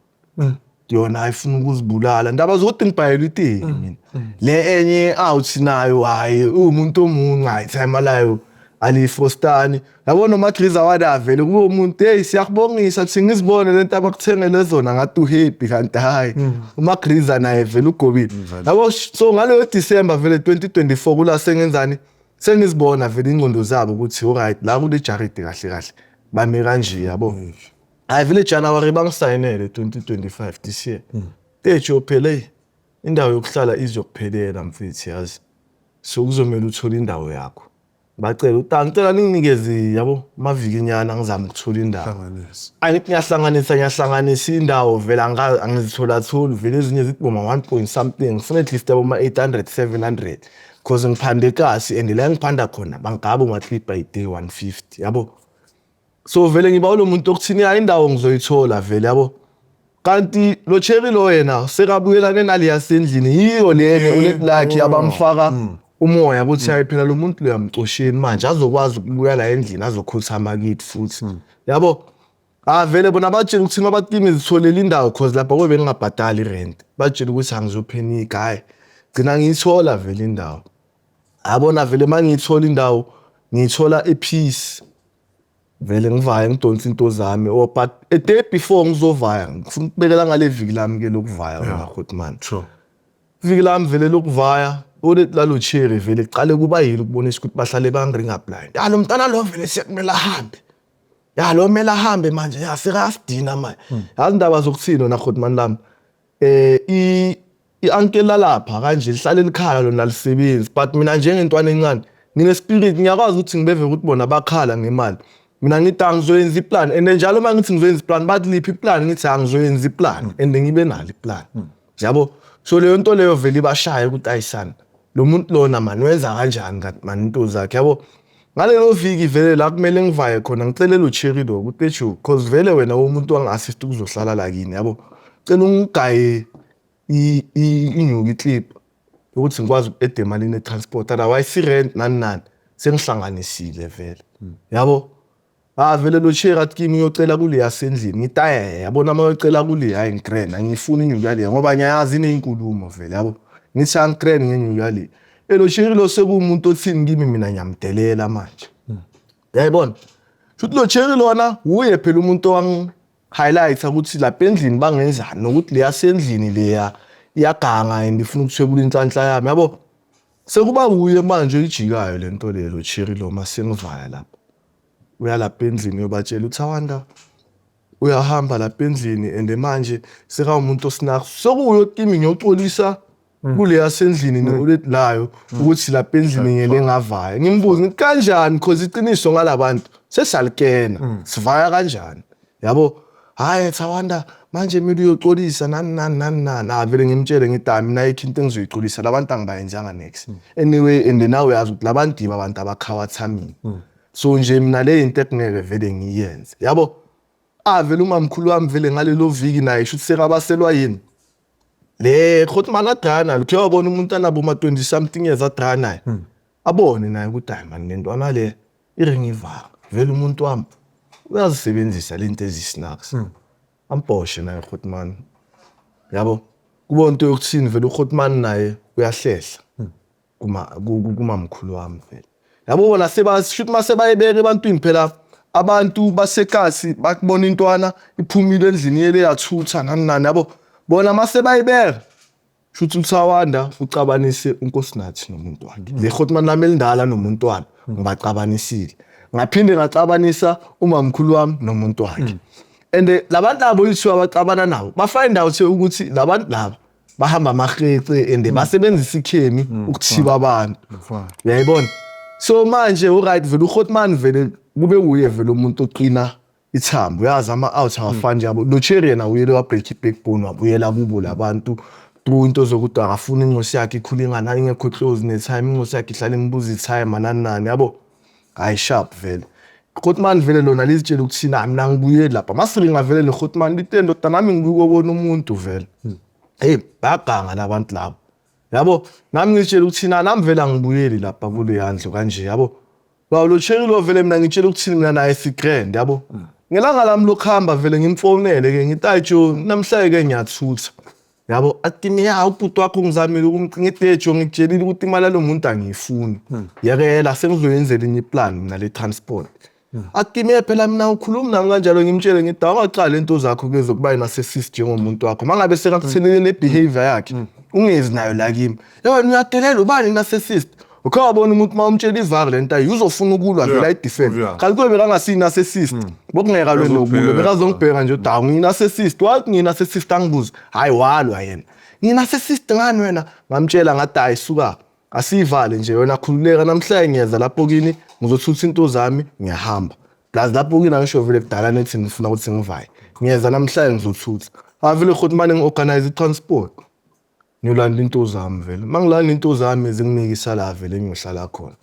Yona ayifuna ukuzibulala ndaba zokuthi ngibhayela iteki mina. Le enye out nayo hayi umuntu omuncu hayi timer layo alifostani. Yabo nomagriza wada vele kube umuntu hey siyakubongisa thi ngizibone lento abakuthengele zona ngathi uhappy kanti hayi umagriza naye vele ugobile. Yabo so ngaleyo December vele 2024 kula sengenzani sengizibona vele ingqondo zabo ukuthi alright la kule jaridi kahle kahle bame kanje yabo. Hayi vele January bangisayinele 2025 this year. Tejo phela hey indawo yokuhlala izokuphelela mfethu yazi. So kuzomela uthole indawo yakho. Bacela ukuthi ngicela ninginikeze yabo amavikinyana ngizame ukuthola indawo. Hlanganisa. Angithi ngiyahlanganisa ngiyahlanganisa indawo vele angizithola tholi vele ezinye zithi boma 1 point something ngifuna at least yabo ma 800 700 because ngiphande kasi and la engiphanda khona bangaba uma 3 by day 150 yabo. So vele ngiba lo muntu okuthini ya indawo ngizoyithola vele yabo. Kanti lo cherry lo yena sekabuyelane naleya sendlini yiyo lene ulet lakhe abamfaka umoya ukuthi hayi phela lo muntu loyamcosheni manje azokwazi ukubuya la endlini azokhothama kithi futhi yabo. Ah vele bona batshela ukuthi mabathi ngizitholele indawo cause lapha kube ngingabhadali irent batshela ukuthi angizophenika hayi gcina ngiyithola vele indawo yabona vele mangiyithola indawo ngiyithola epeace vele ngivaya ngidonsa into zami oh but a day before ngizovaya ngifuna ukubekela ngale viki lami ke lokuvaya wena Grootman. Sure. Viki lami vele lokuvaya ulethi lalo cherry vele kuqale kuba yini ukubonisa ukuthi bahlale bangiringa blind. Ya lo mntana lo vele sekumele ahambe. Ya lo mele ahambe manje ya sekayasidina manje. Yazi indaba zokuthini wena Grootman lami. I-uncle lalapha kanje lihlale likhala lona lisebenzi but mina njengentwana encane ngine spirit ngiyakwazi ukuthi ngibeve ukuthi bona bakhala ngemali. Mina ngithi angizoyenza iplan and njalo uma ngithi ngizoyenza iplan bathi liphi iplan ngithi angizoyenza iplan and ngibe nalo iplan. Yabo so leyo nto leyo vele ibashaye ukuthi ayisana lo muntu lona man wenza kanjani kanti man into zakhe yabo. Ngalelo viki vele la kumele ngivaye khona ngicelela uCherry lo ukuthi eju cause vele wena umuntu wangi-assist ukuzohlala la kini yabo. Cela ungigaye inyuki iclip ukuthi ngikwazi uku-add emalini e-transport otherwise i-rent nani nani sengihlanganisile vele yabo. Ah vele lo Cherry athi kimi uyocela kuleya sendlini ngithi aye yabona uma uyocela kuleya hayi ngigrand angifuni inyuki yaleya ngoba ngiyayazi ineyinkulumo vele yabo. Ngithi angigrand ngenyuki yaleya. Lo Cherry lo sekuwumuntu othini kimi mina ngiyamdelela manje. Uyayibona? Futhi lo Cherry lona uye phela umuntu owangi highlights ukuthi lapha endlini bangenzani nokuthi leya sendlini leya iyaganga and ifuna ukuthwebula inhlanhla yami yabo. Sekuba uye manje oyijikayo lento le lo Cherry lo masengivaya lapha. Uya lapha endlini uyobatshela uthi awanda uyahamba lapha endlini and manje sekawumuntu osinakho sekuyo kimi ngiyoxolisa kuleya sendlini nokulethi layo ukuthi lapha endlini ngele ngavaya ngimbuze ngithi kanjani because iqiniso ngalabantu sesalikena sivaya kanjani yabo. Hayi Thawanda manje mina uyoxolisa nani nani nani nani ah vele ngimtshele ngithi hayi mina ayikho into engizoyixolisa labantu angibayenzanga next anyway and now uyazi ukuthi labantu yibo abantu abakhawatha mina so nje mina le into ekungeke vele ngiyenze yabo. Ah vele umamkhulu wami vele ngalelo viki naye shuthi sekabaselwa yini le Grootman adraya nalo khe wabona umuntu anabo ma 20 something years adraya naye abone naye ukuthi hayi man lentwana le iringivanga vele umuntu wami uyazisebenzisa lento ezisnacks amboshe naye Grootman yabo. Kuba into yokuthini vele uGrootman naye uyahlehla kuma kumamkhulu wami vele yabo. Bona sebashuthi mase bayibeka ebantwini phela abantu basekasi bakubona intwana iphumile endlini yele yathutha nani nani yabo. Bona mase bayibeka shuthi uThawanda ucabanise uNkosinathi nomuntu wakhe le Grootman lami elindala nomuntu wami ngibacabanisile ngaphinde ngacabanisa umamkhulu wami nomuntu wakhe and labantu labo yithiwa abacabana nabo ba find out ukuthi labantu laba bahamba amahece and basebenzisa ikhemi ukuthiba abantu uyayibona. So manje uright vele uHotman, vele kube uye vele umuntu oqina ithambo, uyazi ama-out awafani nje, yabo. Lo Cherry yena uyele wa-break i-backbone, wabuyela kubo labantu through into zokuthi akafuni incosi yakhe ikhule ingana ingekho close ne-timer. Incosi yakhe ihlala imbuza i-timer, nani nani, yabo. Hayi, sharp vele Hotman vele lona lizitshela ukuthi na mina ngibuyeli lapha masiringa vele le Hotman lithe, ndoda, nami ngibuye ukubona umuntu vele. Hey, bayaganga labantu labo, yabo. Nami ngitshela ukuthi na nami vele angibuyeli lapha kuleya ndlu kanje, yabo. Ba lo Cherry lo vele mina ngitshela ukuthi mina naye si-grand, yabo. Ngelanga lami lokuhamba vele ngimfonele ke, ngithi, "Ayi Jo, namhlanje ke ngiyathutha," yabo. Athi kimi, "Ya, ubhuti wakho ngizamile ngithi Jo, ngikutshelile ukuthi imali yalo muntu angiyifuni, yekela, sengizoyenzela enye iplan mina le transport." Athi kimi, "Phela mina ukhuluma nami kanjalo." Ngimtshele ngithi, "Awungaqali into zakho ke zokuba yina-narcissist njengomuntu wakho. Mangabe sekakuthelele ne-behavior yakhe, ungezi nayo la kimi. Yebo, uyadelela, ubani narcissist? Ukhe wabona umuntu uma umtshela ivari lento ayi uzofuna ukulwa vele ayi-defend. Kanti kube bekangasiyi-narcissist, bokungeke alwe nokulwa, bekazongibheka nje ukuthi hawu, ngiyi-narcissist." Wathi ngiyi-narcissist, angibuze, hhayi, walwa yena, "Ngiyi-narcissist ngani wena?" Ngamtshela ngathi, "Hhayi, suka, asiyivale nje, wena khululeka, namhlanje ngiyeza lapho kini, ngizothutha into zami, ngiyahamba. Plus lapho kini angisho vele kudala nethi ngifuna ukuthi ngivaye, ngiyeza namhlanje ngizothutha." Avele futhi mane ngi-organize i-transport, ngiyolanda into zami vele. Uma ngilanda into zami, zinginikisa la vele engiyohlala khona.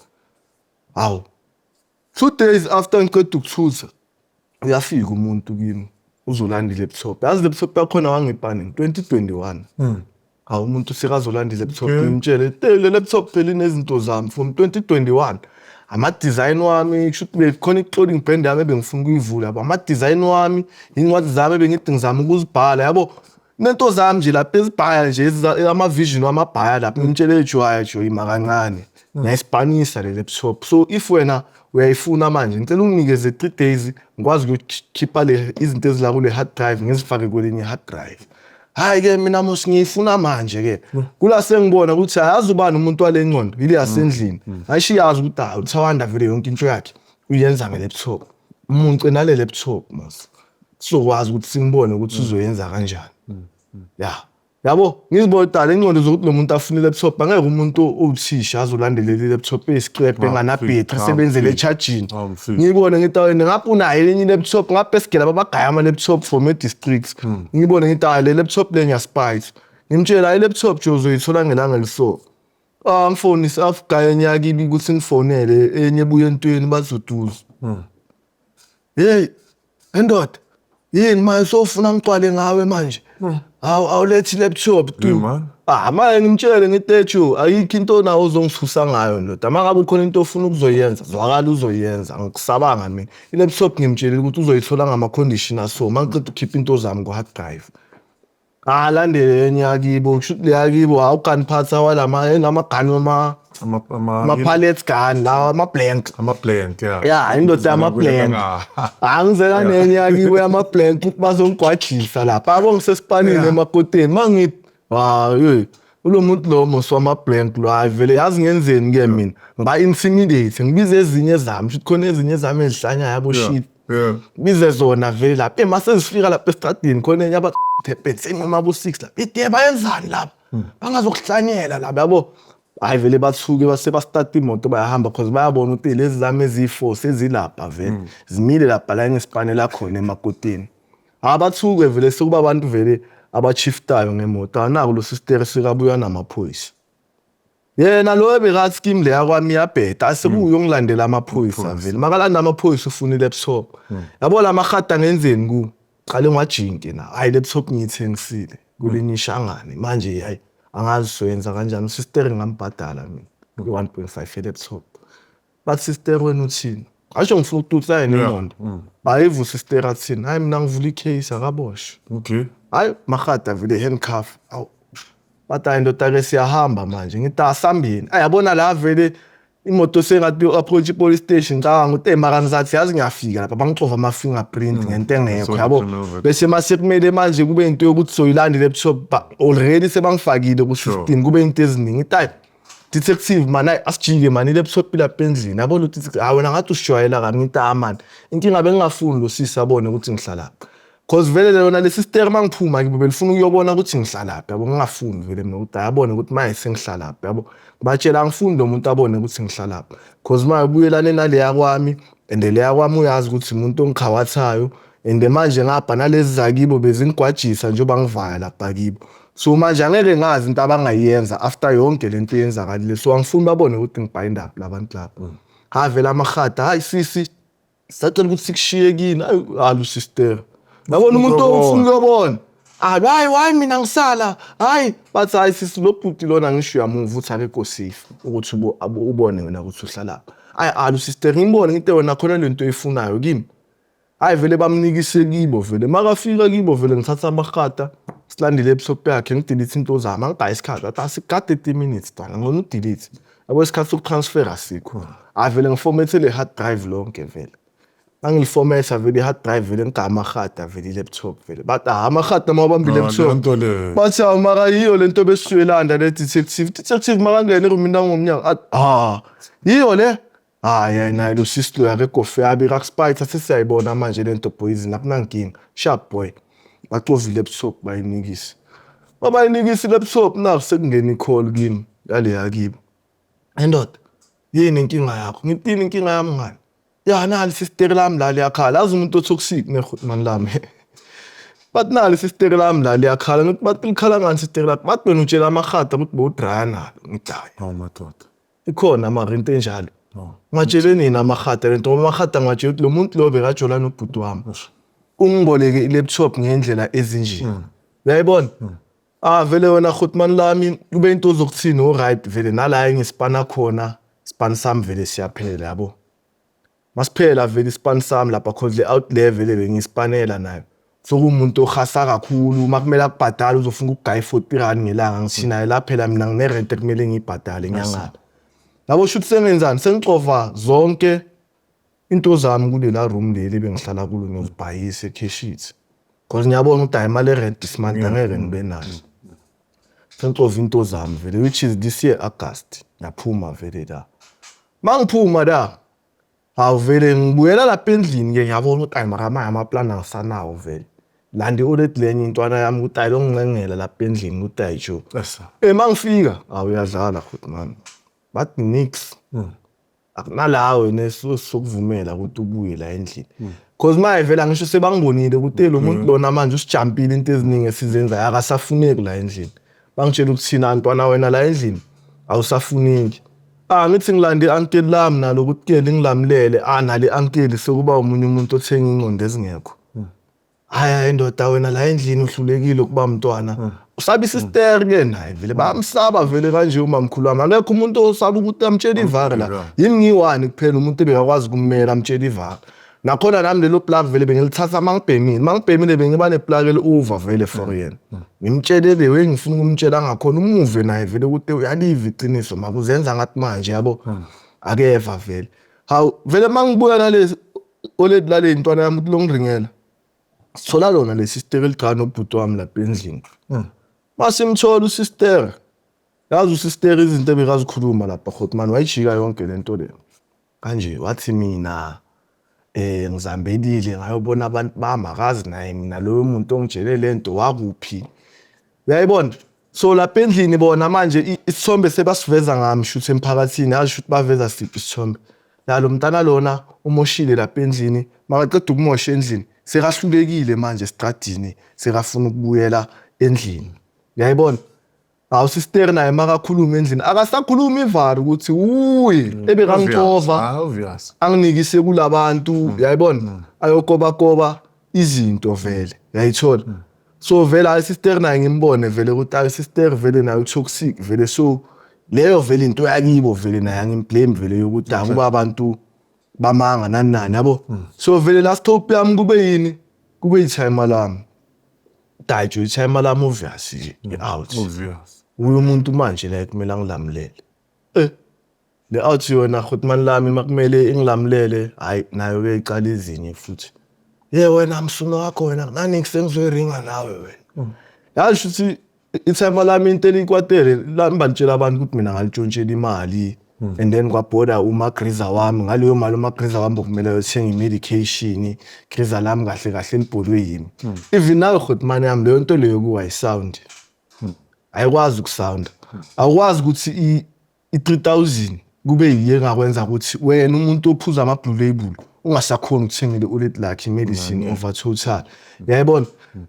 Hawu, 2 days after ngiqeda ukuthutha, uyafika umuntu kimi uzolanda i-laptop. Yazi i-laptop yakhona wangipani 2021. Hawu, umuntu sekazolanda i-laptop, ngimtshele le laptop phela inezinto zami from 2021, ama-design wami, kusho ukuthi bekhona i-clothing brand yami ebengifuna ukuyivula, yabo, ama-design wami, iy'ncwadi zami ebengithi ngizama ukuzibhala, yabo, nento zami nje lapha ezibhaya nje, ama-vision wamabhaya lapha. Ngimtshele, "Joya jo, ima kancane, ngiyayisibhanisa le laptop. So if wena uyayifuna manje, ngicela unginikeze 3 days ngikwazi ukukhipha le izinto ezila kule hard drive, ngizifake kwelinye hard drive." "Hayi-ke, mina mos ngiyifuna manje-ke." Kula sengibona ukuthi ayazi ubani umuntu wale ngqondo ile yasendlini, ayishiyazi ukuthi hayi, uThawanda vele yonke into yakhe uyenza nge-laptop. Umuntu nale laptop mos sizokwazi ukuthi simbone ukuthi uzoyenza kanjani ya, yabo. Ngizibona dala ingqondo zokuthi lo muntu afuna i-laptop, angeke umuntu owuthisha azolandelela i-laptop eyisiqephe enganabhetri, asebenzele e-charging. Ngiyibone ngithi wena ngapha unayo elinye i-laptop, ngapha esigela babagaya ama-laptop from e-districts. Ngibone ngithi hayi, le laptop le ngiyaspite. Ngimtshela, "I-laptop nje uzoyithola ngelanga eliso." Ah, ngifonise afgaya enye yakibi ukuthi ngifonele enye ebuye entweni bazoduza. "Hey endoda, yini manje sofuna ngicwale ngawe manje? Hawu, awulethi laptop tu." Yeah, man. Ah, manje ngimtshele ngithi, "Ethu, ayikho into nawo ozongisusa ngayo ndoda. Uma ngabe ukhona into ofuna ukuzoyenza, zwakala uzoyenza, ngikusabanga mina. I-laptop ngimtshelile ukuthi uzoyithola ngama-condition aso uma ngiceda ukukhipha into zami ku-hard drive." Ah, landele enye yakibo, kusho ukuthi le yakibo awugani phatha walama lamagani ama ama-pallet gun lawa, ama-blank. Ama-blank, yeah. Ya, indoda yama-blank. Angizela nenye yakibo yama-blank ukuthi bazongigwajisa lapha, abo ngisesipanini emakoteni. Mangithi hayi, ulo muntu lo mos wama-blank lo, hayi vele, yazi ngenzeni ke mina, ngiba-intimidate, ngibize ezinye zami, shuthi khona ezinye zami ezihlanyayo, yabo, shit. Bize zona vele lapha, mase zifika lapha estradini, khona enye abathephethe senqoma bo-6 lapha, ithi bayenzani lapha, bangazokuhlanyela lapha, yabo. Hayi vele bathuke, base bastart imoto bayahamba, cause bayabona ukuthi lezi zami eziyi-4 sezilapha vele, zimile lapha la engisipanela khona emakoteni. Abathuke vele, sekuba abantu vele abachiftayo ngemoto. Anako lo sister sekabuya namaphoyisa, yena lo ebekathi kimi leya kwami iyabheda, asekuyo ngilandela amaphoyisa vele. Makalanda amaphoyisa ufuna i-laptop, yabo. La mahata ngenzeni ku qale ngwajinke na, hayi, laptop ngiyithengisile kulinye ishangane manje, hayi, angazi soyenza kanjani. Usister ngambhadala mina i-1.5 ye-laptop. Bathi, "Sister, wena uthini?" Asho, "Ngifuna ukututsa yena ingqondo." Ayivu sister athini, "Hayi, mina ngivula i-case, akaboshwe." Hayi, mahata vele handcuff. Awu, bathi, "Hayi ndoda ke, siyahamba manje." Ngithi, "Asambeni." Ayabona la vele imoto sengathi approach i-police station, ngicabanga ukuthi mara ngizathi yazi ngiyafika lapha bangixova ama-fingerprint ngento engekho, yabo. Bese mase kumele manje kube into yokuthi soyilanda i-laptop, already sebangifakile ku-system, kube into eziningi. Ngithi, "Hayi detective man, hayi, asijike man, i-laptop ilapha endlini," yabo. Lo detective, "Hayi wena, ngathi usijwayela kabi." Ngithi, "Ah man, inkinga bengingafuni lo sisi abone ukuthi ngihlalapha." Cause vele lona lesi sister mangiphuma kibo belifuna ukuyobona ukuthi ngihlalaphi, yabo. Ngingafuni vele mina ukuthi ayabone ukuthi manje sengihlalaphi, yabo. Batshela angifuni lo muntu abone ukuthi ngihlalaphi, cause manje ubuyelane naleya kwami, and leya kwami uyazi ukuthi umuntu ongikhawathayo, and manje ngapha nalezi zakibo bezingigwajisa njengoba ngivaya lapha kibo. So manje angeke ngazi into abangayenza after yonke lento eyenzakalile, so angifuni babone ukuthi ngibhayindaphi labantu lapha. Ha, vele amahada, hayi sisi, sacela ukuthi sikushiye kini. Ayi, alu sister, yabona umuntu ofuna ukuyobona, hayi hayi, mina ngisala, hayi. Bathi hayi sisi, lo bhuti lona ngisho uyamuva uthi akekho safe ukuthi ubone wena ukuthi uhlalaphi. Hayi, alu sister, ngimbone ngite wena khona lento oyifunayo kimi. Hayi vele bamnikise kibo, vele makafika kibo vele ngithatha amahata, silande i-laptop yakhe, ngidelete into zami. Angigayi isikhathi, athi asigade 30 minutes dana, ngcono udelete, yabo, isikhathi sokutransfer asikho. Hayi vele ngiformathe le hard drive lonke, vele mangiliformatha vele i-hard drive, vele ngigaya amahata vele i-laptop, vele bathi ah, amahata mawabamba i-laptop. Nto le. Bathi awu, mara yiyo lento besiyolanda le detective makangena erumini langomnyango, athi ah, yiyo le. Hayi, naye lo sisi lo akekho fair, abika kuspite, sesiyayibona manje lento, boys, akunankinga, sharp boy. Bacova i-laptop, bayinikise, babayinikisa i-laptop, naku sekungena i-call kimi yaleya kibo. Endoda, yini inkinga yakho? Ngithini inkinga yami ngani? Ya, nali sister lami la liyakhala, azi umuntu otoxic ne lami. Bathi nali sister lami la liyakhala. Ngithi bathi likhala ngani sister lakho? Bathi wena utshela amahata ukuthi bowudraya nalo. Ngithi hayi. Hawu madoda. Ikhona mara into enjalo. No. Ngatshele nini amahata lento, ngoba amahata ngatshela ukuthi lo muntu lo bekajola nobhuti wami. Ungiboleke i-laptop ngendlela ezinje. Uyayibona? Ah, vele wena Khotman lami, kube into ozokuthini, alright, vele nala engisipana khona, isipani sami vele siyaphela, yabo. Masiphela vele isipani sami lapha, cause le out le vele bengispanela nayo. Sokuwumuntu ohasa kakhulu, makumele akubhadale uzofuna ukugaya i-R40 ngelanga. Ngithi naye la phela mina ngine-rent ekumele ngiyibhadale nyangapha. Yabo, shuthi sengenzani? Sengixova zonke into zami kulela room leli bengihlala kulo, ngiyozibhayisa ekheshithi. Cause ngiyabona ukuthi hayi, imali e-rent this month angeke ngibe nayo. Sengixova into zami vele, which is this year August. Ngiyaphuma vele la. Mangiphuma la, hawu vele ngibuyela lapha endlini ke, ngiyabona ukuthi hayi, mara manje amaplani angisanawo vele. Lande already lenye intwana yami ukuthi hayi, longincengela lapha endlini ukuthi hayi jo. Yes. Eh, mangifika, hawu uyadlala futhi man. Bathi nix. Akunala wena sokuvumela ukuthi ubuye la endlini. Cause manje vele angisho sebangibonile ukuthi lo muntu lona manje usijampile into eziningi esizenzayo, akasafuneki la endlini. Bangitshela ukuthi thina ntwana wena la endlini awusafuneki. Ah, ngithi ngilande i-uncle lami nalo ukuthi ke lingilamulele, ah, nale uncle sekuba omunye umuntu othenga ingqondo ezingekho. Hayi hayi ndoda, wena la endlini uhlulekile ukuba mntwana. Usaba isister ke naye vele bayamsaba vele kanje umamkhulu wami. Akekho umuntu osaba ukuthi amtshele ivara la. Yimi ngiyi-one kuphela umuntu ebekakwazi ukummela amtshele ivara. Nakhona nami lelo plug vele bengilithatha mangibhemile. Mangibhemile bengiba neplug eli-over vele for yena. Ngimtshele le way ngifuna ukumtshela ngakhona, umuve naye vele ukuthi uyaliva iqiniso, makuzenza ngathi manje, yabo. Akeva vele. Hawu vele mangibuya nale oledi lale ntwana yami ukuthi longiringela. Sithola lona le sister eligcana nobhuti wami lapha endlini. Masimthola usister. Yazi usister izinto ebekazikhuluma lapha Khotman, wayijika yonke lento le. Kanje wathi mina ngizambelile ngayobona abantu bami, akazi naye mina loyo muntu ongitshele lento wakuphi. Uyayibona? So lapha endlini bona manje isithombe sebasiveza ngami shuthi emphakathini, yazi shuthi baveza siphi isithombe. La lo mntana lona umoshile lapha endlini, makaqeda ukumosha endlini sekahlulekile manje estradini, sekafuna ukubuyela endlini. Uyayibona? Hawu, sister naye makakhuluma endlini akasakhuluma ivari ukuthi uye ebekangixova Ah, obvious. anginikise kulabantu, uyayibona, ayokoba koba izinto vele, uyayithola. So vele hayi, sister naye ngimbone vele ukuthi hayi, sister vele naye utoxic vele, so leyo vele into yakibo vele naye angimblame vele yokuthi akuba abantu bamanga nani nani, yabo. So vele last hope yami kube yini? Kube i-timer lami dajo, i-timer lami obvious nje i-out. Obvious. Uye umuntu manje la kumele angilamulele, le out yona Khotman lami makumele ingilamulele, hayi nayo ke icala ezinye futhi. Ye wena msuno wakho wena, nani sengizoyiringa nawe wena. Yazi shuthi ithemba lami into elikwatele lami, bantshela abantu ukuthi mina ngalitshontshela imali. And then kwabhoda umagriza wami ngaleyo mali, umagriza wami bokumele ayothenga i-medication. Griza lami kahle kahle libholwe yimi. Even nawe hotman yami, leyo nto leyo kuwa yi-sound ayikwazi ukusounda, awukwazi ukuthi i-3000 kube yiyo engakwenza ukuthi wena umuntu ophuza ama-Blue Label ungasakhoni ukuthengela i-old lakhe i-medicine over total, yayibona.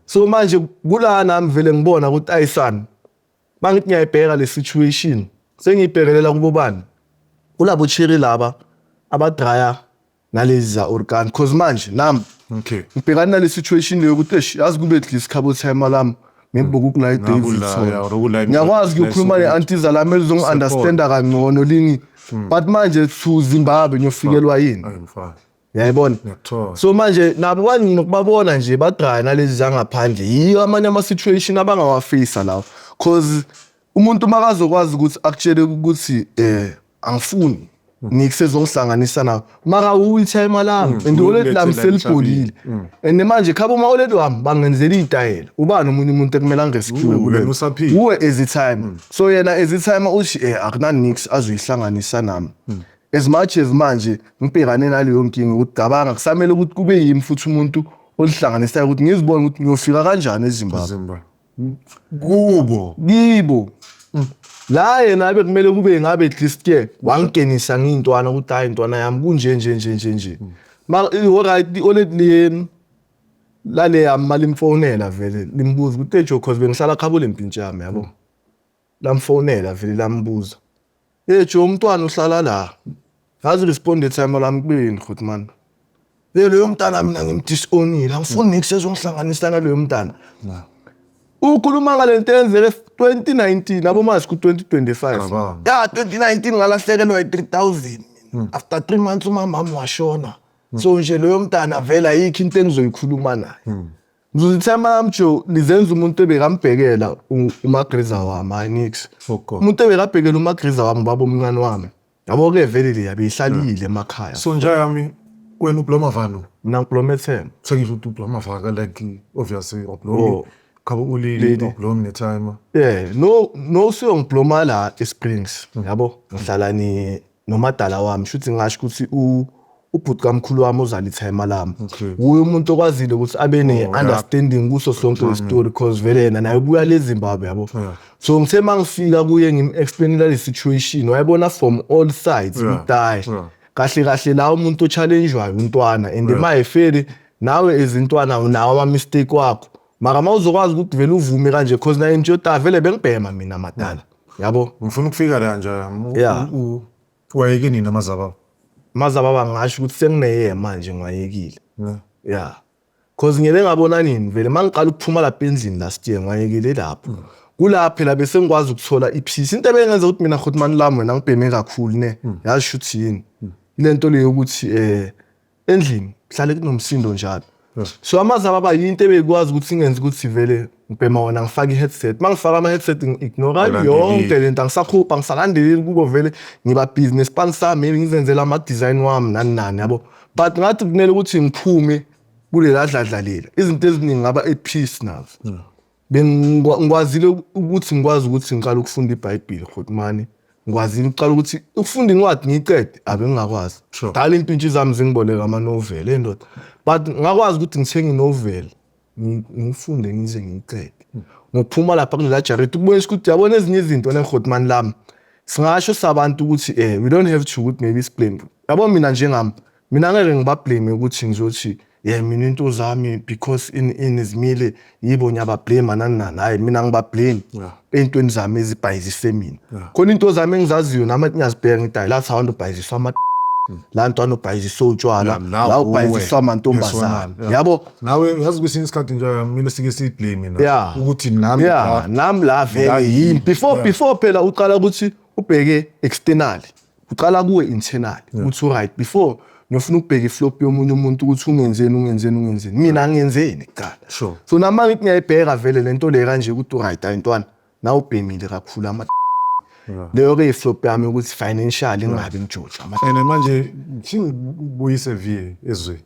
So manje kula nami vele ngibona ukuthi ayisana, mangithi ngiyayibheka le situation, sengiyibhekelela kubo bani, kulabo cherry laba abadraya nalezi za organ, cause manje nami ngibhekana nale situation leyo ukuthi eish, yazi kube at least khabo timer lami maybe bokukula Ngakula, yeah, or kula. Ngiyakwazi ukuyokhuluma ne-aunties lami ezongi-understanda kangcono lingi, but manje to Zimbabwe ngiyofikelwa yini? Ayi mfana. Yayibona. Ngiyakuthola. So manje nabo banginokubabona nje badraya nalezi zangaphandle, yiyo amanye ama-situation abangawafisa lawo, cause umuntu makazokwazi ukuthi akutshele ukuthi angifuni nikusezongihlanganisa nawo, mara uyi-timer lami and i-old lami Ulethela. selibholile. And manje khabo uma-old wami bangenzela iy'tayela, ubani omunye umuntu ekumele angirescue? Wena usaphila. Uwe as i-timer. So yena as i-timer uthi akunanix azoyihlanganisa nami, as much as manje ngibhekane naleyo nkinga ukuthi cabanga kusamele ukuthi kube yimi futhi umuntu olihlanganisayo ukuthi ngizibone ukuthi ngiyofika kanjani eZimbabwe. Zimbabwe. Kubo. Kibo la yena bekumele kube ngabe at least ke wangingenisa ngiyintwana ukuthi hayi ntwana yami, kunje nje nje nje nje. Ma alright, i-old le lale yami malimfonela vele limbuza ukuthi ejo, cause bengihlala khabo lempintshi yami, yabo, lamfonela vele lambuza, "Hey Joe, umntwana uhlala la?" Yazi respond timer lami kube yini, Khotman? "Le loyo mntana mina ngimdisonile, angifuni nix ezongihlanganisa naloyo mntana." Ukhuluma ngale nto eyenzeke 2019, abo mazi ku 2025. Cabanga. Ya, 2019 ngalahlekelwa yi-3000 after 3 months umama wami washona, so nje loyo mntana vele ayikho into engizoyikhuluma naye. Ngizothi lami Joe lizenza umuntu ebekambhekela umagriza wami, hayi nix. Oh God. Umuntu ebekabhekela umagriza wami baba omncane wami, yabo-ke vele le yabe ihlalile emakhaya. So nje yami wena ubloma vano. Mina ngibloma ethemba. Sengisho ukuthi ubloma vaka, like obviously ublomi. Oh. Khabo ulili Lady. ublomi ne-timer. Yeah, no no, siyongibloma la eSprings, yabo, ngihlala ni nomadala wami, shuthi ngingasho ukuthi ubhuti kamkhulu wami ozala ithema lami. Uye umuntu okwazile ukuthi abe ne-understanding kuso sonke le story, cause vele yena naye ubuya le Zimbabwe, yabo. So ngithe mangifika kuye ngim-explainela le situation, wayebona from all sides ukuthi hayi, kahle kahle la umuntu o-challengewayo umntwana, and ma efeli nawe ezintwana unawo ama-mistake wakho, mara ma uzokwazi ukuthi vele uvume kanje, cause naye nje vele bengibhema mina madala, yabo. Ngifuna ukufika la nje. Wayeke nini amazaba? Mazaba ngasho ukuthi sengineye manje ngiwayekile. Yeah, cause ngiyele ngabona nini vele mangiqala ukuphuma lapha endlini last year, ngwayekile lapho. Kula phela bese ngikwazi ukuthola i-peace. Into ebengenza ukuthi mina Khotman lami wena ngibheme kakhulu ne, yazi shuthi yini ile nto leyo ukuthi endlini kuhlale kunomsindo njalo. So amazaba aba yinto ebekwazi ukuthi ingenze ukuthi vele ngibhema wona ngifake i-headset. Mangifaka ama-headset ngi-ignore Ulandelile. yonke lento, angisakhupha, angisalandeleli kubo, vele ngiba busy nesipani sami, maybe ngizenzela ama-design wami nani nani, yabo. But ngathi kumele ukuthi ngiphume kulela dladla lela, izinto eziningi ngaba at peace nazo. Bengikwazile ukuthi ngikwazi ukuthi ngiqale ukufunda iBhayibheli, Khotmani. Ngikwazile ukuqala ukuthi ukufunda incwadi ngiyicede, abengingakwazi. Dala impintshi zami zingiboleka ama-novel endoda, but ngakwazi ukuthi ngithenge i-novel ngifunde ngize ngiyicede ngokuphuma lapha kulela jaridi, ukubonisa ukuthi yabona ezinye izinto ne-Khotman lami singasho sabantu ukuthi we don't have to ukuthi maybe siblame, yabo. Mina njengami, mina ngeke ngibablame ukuthi ngizothi yeah, mina into zami because in zimile yibo, ngiyabablame nani nani. Hayi, mina ngibablame ey'ntweni zami ezibhayizise mina. Khona into zami engizaziyo nami ngiyazibheka, ngithi hayi, la thawanda ubhayiziswa ama la ntwana, ubhayiziswa utshwala La la uwe, ubhayiziswa amantombazane, personal, yabo. Nawe yazi kwesinye isikhathi nje kumele sike siyiblame na ukuthi nami nami la La vele yini yini. before before phela uqala ukuthi ubheke externally, uqala kuwe internally ukuthi right before ngifuna ukubheka iflop yomunye umuntu ukuthi ungenzeni, ungenzeni, ungenzeni, mina ngenzeni kuqala. So nama ngithi ngiyayibheka vele lento le kanje ukuthi right, hayi ntwana, nawe ubhemile kakhulu ama leyo ke iflop yami ukuthi financially ngingabi ngijoja ama. And manje ngibuyise vie ezweni.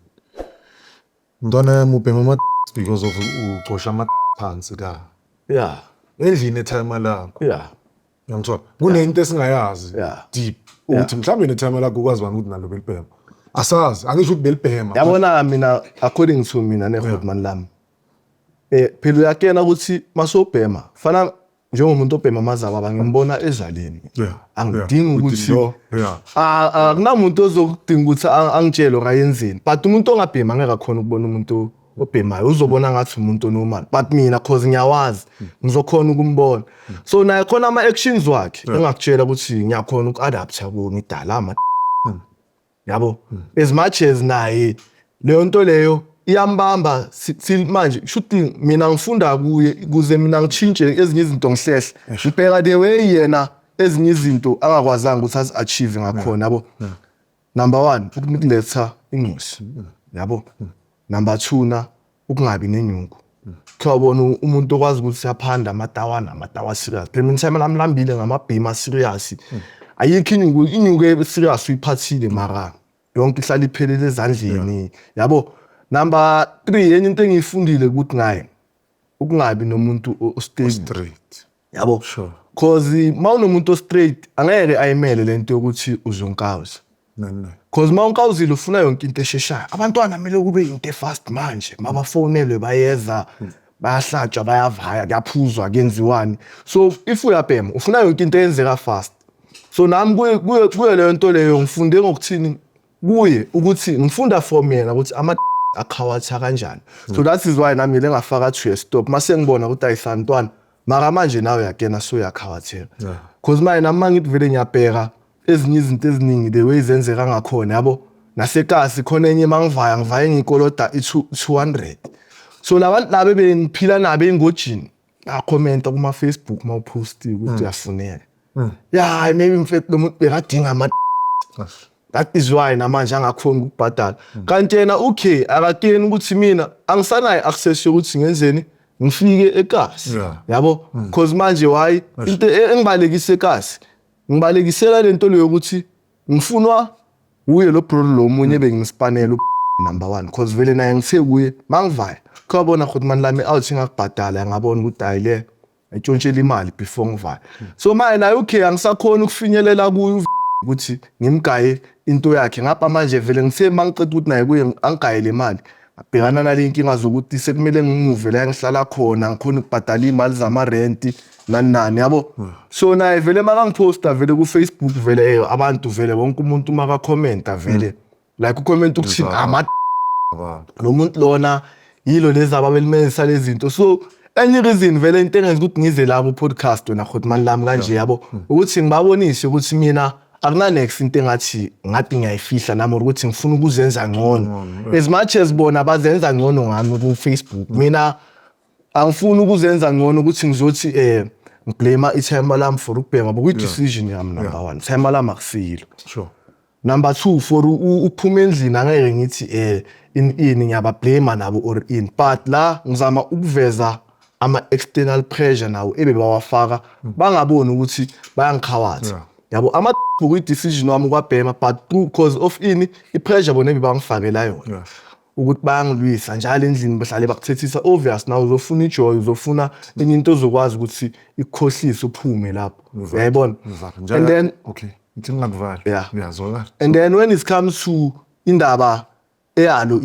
Mntwana yami ubhema ama because of ucosha ama phansi la. Endlini etimer lakho. Uyangithola? Kunento esingayazi deep ukuthi mhlawumbe netimer lakho ukwazi bani ukuthi nalo belibhema. Asazi, angisho ukuthi belibhema. Yabona mina, according to mina ne-hotman lami, phela uyakena ukuthi masobhema fana njengomuntu obhema amazababa, ngimbona ezaleni. Angidingi ukuthi lo, yeah. Akunamuntu ozokudinga ukuthi angitshele or ayenzeni, but umuntu ongabhema angeke akhona ukubona umuntu obhemayo, uzobona ngathi umuntu onormal, but mina, cause ngiyawazi, ngizokhona ukumbona. So naye khona ama-actions wakhe engakutshela ukuthi ngiyakhona uku-adapta kuwo, ngidala ama yabo, as much as naye leyo nto leyo iyambamba till manje. Shuthi mina ngifunda kuye ukuze mina ngitshintshe ezinye izinto, ngihlehle ngibheka the way yena ezinye izinto angakwazanga ukuthi azi-achieve ngakhona, yabo. Number one, ukuletha ingozi, yabo. Number two, na ukungabi nenyuku. Khe wabona umuntu okwazi ukuthi siyaphanda amatawana, amatawa serious. Phela mina time lami lambile ngamabhima serious, ayikho inyuku, inyuku serious uyiphathile, mara yonke ihlala iphelele ezandleni, yabo. Number 3, enye into engiyifundile ukuthi ngaye ukungabi nomuntu o-stable. Straight. Yabo. Cause mawunomuntu o-straight angeke ayimele lento yokuthi uzonkawuza. No no. Cause mawunkawuzile ufuna yonke into esheshayo. Abantwana kumele kube into efast manje, mabafonelwe bayeza, bayahlatshwa, bayavaya, kuyaphuzwa, kuyenziwani. So if uyabhema ufuna yonke into eyenzeka fast. So nami kuye leyo nto leyo ngifunde ngokuthini kuye, ukuthi ngifunda from yena ukuthi ama akhawatha kanjani. So that is why nami ngile ngafaka to a stop mase ngibona ukuthi ayisantwana, mara manje nawe uyakena, so uyakhawathela. Cause manje nami mangithi vele ngiyabheka ezinye izinto eziningi the way zenzeka ngakhona, yabo. Nasekasi khona enye mangivaya, ngivaye ngikoloda i-200. So labantu laba bengiphila nabo engojini ngakhomenta kuma Facebook mawupostiwe ukuthi uyafuneka. Ya, maybe mfethu lo muntu bekadinga ama, that is why namanje angakhoni ukubhadala. Kanti yena okay, akakeni ukuthi mina angisanayo access yokuthi ngenzeni, ngifike ekasi. Yabo, cause manje why into engibalekise ekasi, ngibalekisela lento leyo yokuthi ngifunwa uye lo bro lo munye bengispanela number 1, cause vele naye ngithe kuye mangivaya khawabona ukuthi mani lami out ngakubhadala, ngabona ukuthi hayi le ayitshontshela imali before ngivaya. So manje naye okay, angisakhona ukufinyelela kuye ukuthi ngimgaye into yakhe ngapha. Manje vele ngithe mangiceda ukuthi naye kuye angigaye le mali, ngabhekana nale inkinga zokuthi sekumele ngimuve la engihlala khona, ngikhona ukubhadala iy'mali zamarenti nani nani, yabo. So naye vele makangiphosta vele ku-Facebook vele, abantu vele wonke umuntu makakhomenta vele like ukhomenta ukuthini ama lo muntu lona yilo lezi ababelimenzisa lezi zinto. So enye reason vele into engenza ukuthi ngize la ku-podcast wena Khotman lami kanje, yabo, ukuthi ngibabonise ukuthi mina akunanex into engathi ngathi ngiyayifihla nami or ukuthi ngifuna ukuzenza ngcono. As much as bona bazenza ngcono ngami ku-Facebook, mina angifuni ukuzenza ngcono ukuthi ngizothi ngiblame itimer lami for ukubhema, bokuyi-decision yami. Number one, timer lami akusilo. Number two, for ukuphuma endlini angeke ngithi in ngiyabablame nabo or in, but la ngizama ukuveza ama-external pressure nawo ebebawafaka, bangaboni ukuthi bayangikhawatha. Yabo, ama kuyi-decision wami ukwabhema, but because of ini, i-pressure bona ebebangifakela yona ukuthi bayangilwisa njalo endlini, bahlale bakuthethisa. Obvious nawe uzofuna ijoy, uzofuna enye into ozokwazi ukuthi ikukhohlise uphume lapho, uyayibona. And then Okay, ngithi ngingakuvala. Uyazwakala. And then when it comes to indaba eyalo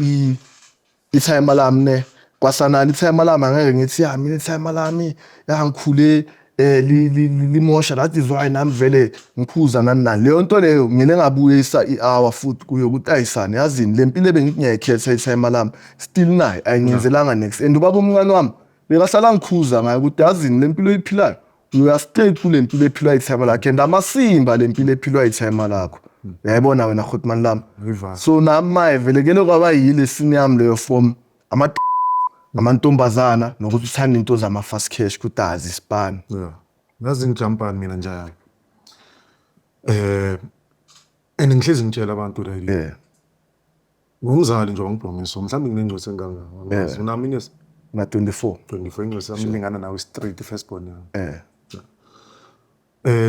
i-timer lami ne kwasanani, i-timer lami angeke ngithi ya mina i-timer lami yangikhule limosha, that is why nami vele ngiphuza nani nani. Leyo nto leyo ngile ngabuyisa i-hour futhi kuyo ukuthi ayisane, yazini le mpilo ebengithi ngiyayikhetha, i-timer lami still nayo ayingenzelanga next. And ubaba omncane wami bekahlala ngikhuza ngayo ukuthi yazini le mpilo oyiphilayo, uya straight kule mpilo ephilwa i-timer lakho and amasimba le mpilo ephilwa i-timer lakho, uyayibona wena Khotman lami. Ngiva. So nami maye vele kele kwaba yile sini yami leyo from ama amantombazana nokuthi uthanda into zama-fast cash ukuthi azisipani. Yeah. Ngazi ngijumpani mina njalo. And ngihlezi ngitshela abantu la, ngumzali nje wangibhomisa mhlawumbe nginengcosi engangaka. Unami ines Na 24. 24, ingcosi yami ilingana nawe straight, first born yami. Eh.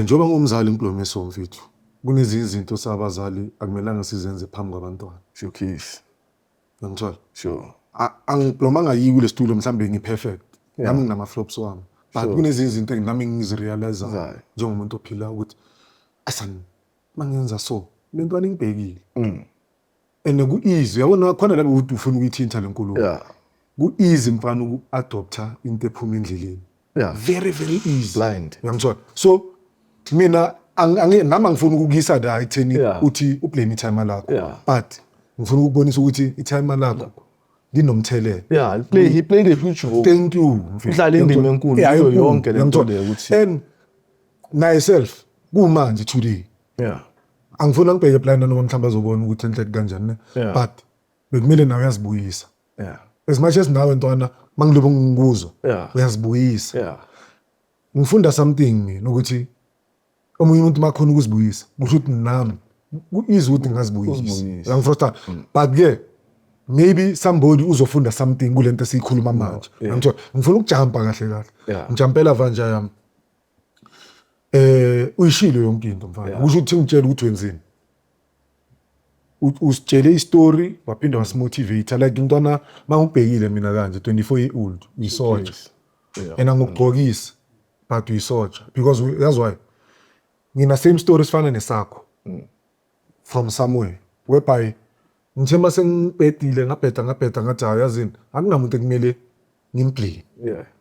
Njengoba ngumzali ngibhomisa mfethu. Kunezinye izinto sabazali akumelanga sizenze phambi kwabantwana. Showcase. Ngithola. Sure. Angiblomanga yiku lesitulo mhlambe ngi-perfect. Nami nginama flops wami. But kunezinye izinto nami engizirealize njengomuntu ophila ukuthi asan mangenza so le ntwana ingibhekile. And ku-easy, uyabona khona la ukuthi ufuna ukuyithinta le nkulumo. Ku-easy mfana uku-adopta into ephuma endleleni. Very very easy. Blind. Uyangithola? So mina nami angifuni ukukuyisa la ekutheni uthi ublame itimer lakho. But ngifuna ukubonisa ukuthi itimer lakho linomthelela. Yeah, he played a huge role. Thank you. Udlala indima enkulu kuyo yonke le nto leyo ukuthi and naye self kumanje today. Angifuni angibheke plan noma mhlawumbe azobona ukuthi enhle kanjani ne. But bekumele nawe uyazibuyisa. As much as nawe ntwana mangilobe ngikuzwa uyazibuyisa. Ngifunda something mina ukuthi omunye umuntu makhona ukuzibuyisa kusho ukuthi nami ku-easy ukuthi ngingazibuyisa. Uyangifrosta? But ke maybe somebody uzofunda something kulento esiyikhuluma manje. Ngithola ngifuna ukujumpa kahle kahle. Ngijumpela vanja yami. Uyishilo yonke into mfana. Kusho ukuthi ngitshela ukuthi wenzeni. Usitshele istory waphinde wasimotivate like umntwana mangubhekile mina kanje 24 year old uyisoja. And angukugqokisa but uyisoja because that's why ngina same story sifana nesakho from somewhere whereby ngithe mase ngibhedile ngabheda ngathi hayi yazini akunamuntu ekumele ngimblame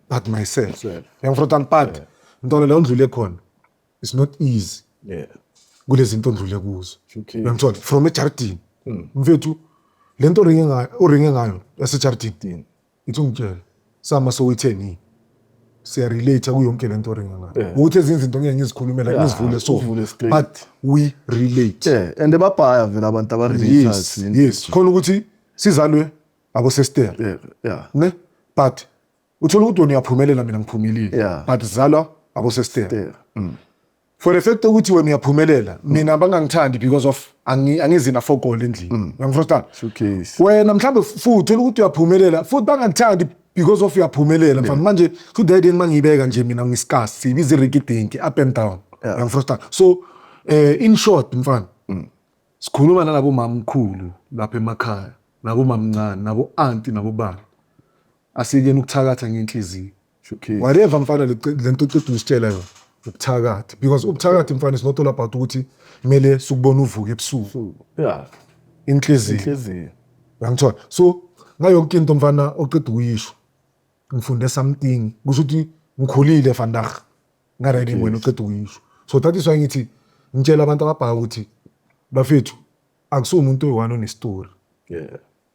but myself. Uyangifrotana but ntwana la undlule khona it's not easy. Kulezi zinto ondlule kuzo. Uyangithola from ejardini. Mfethu lento oringe ngayo oringe ngayo yasejardini. Ithi ungitshela sama so itheni siya relate kuyo yonke lento oringe ngayo. Ukuthi ezinye izinto ngeke ngizikhulumela ngizivule so but we relate. Yeah, and babhaya vele abantu aba relate. Yes. Khona ukuthi sizalwe abo sister. Ne? But uthola ukuthi wena uyaphumelela mina ngiphumelile. But zalwa abo sister. For the fact ukuthi wena uyaphumelela mina bangangithandi because of angizina for goal endlini. Uyangifrustana? Wena mhlambe futhi uthola ukuthi uyaphumelela futhi bangangithandi because of uyaphumelela mfana manje futhi idea mangiyibeka nje mina ngisikasi sibiza irikidinki up and down. Uyangifrustana? So in short mfana sikhuluma nalabo mamkhulu lapha emakhaya nabo mamncane nabo auntie nabo baba asikeni ukuthakatha ngenhliziyo. Whatever mfana lento oqeda usitshela yona ubuthakathi because ubuthakathi mfana is not all about ukuthi kumele sukubona uvuke ebusuku. Inhliziyo. Uyangithola? So ngayo yonke into mfana oqeda ukuyisho ngifunde something kusho ukuthi ngikhulile vandag ngarayini wena oqeda ukuyisho. So that is why ngithi ngitshela abantu ababhaka ukuthi bafethu akusiwo umuntu oyi-one one-story.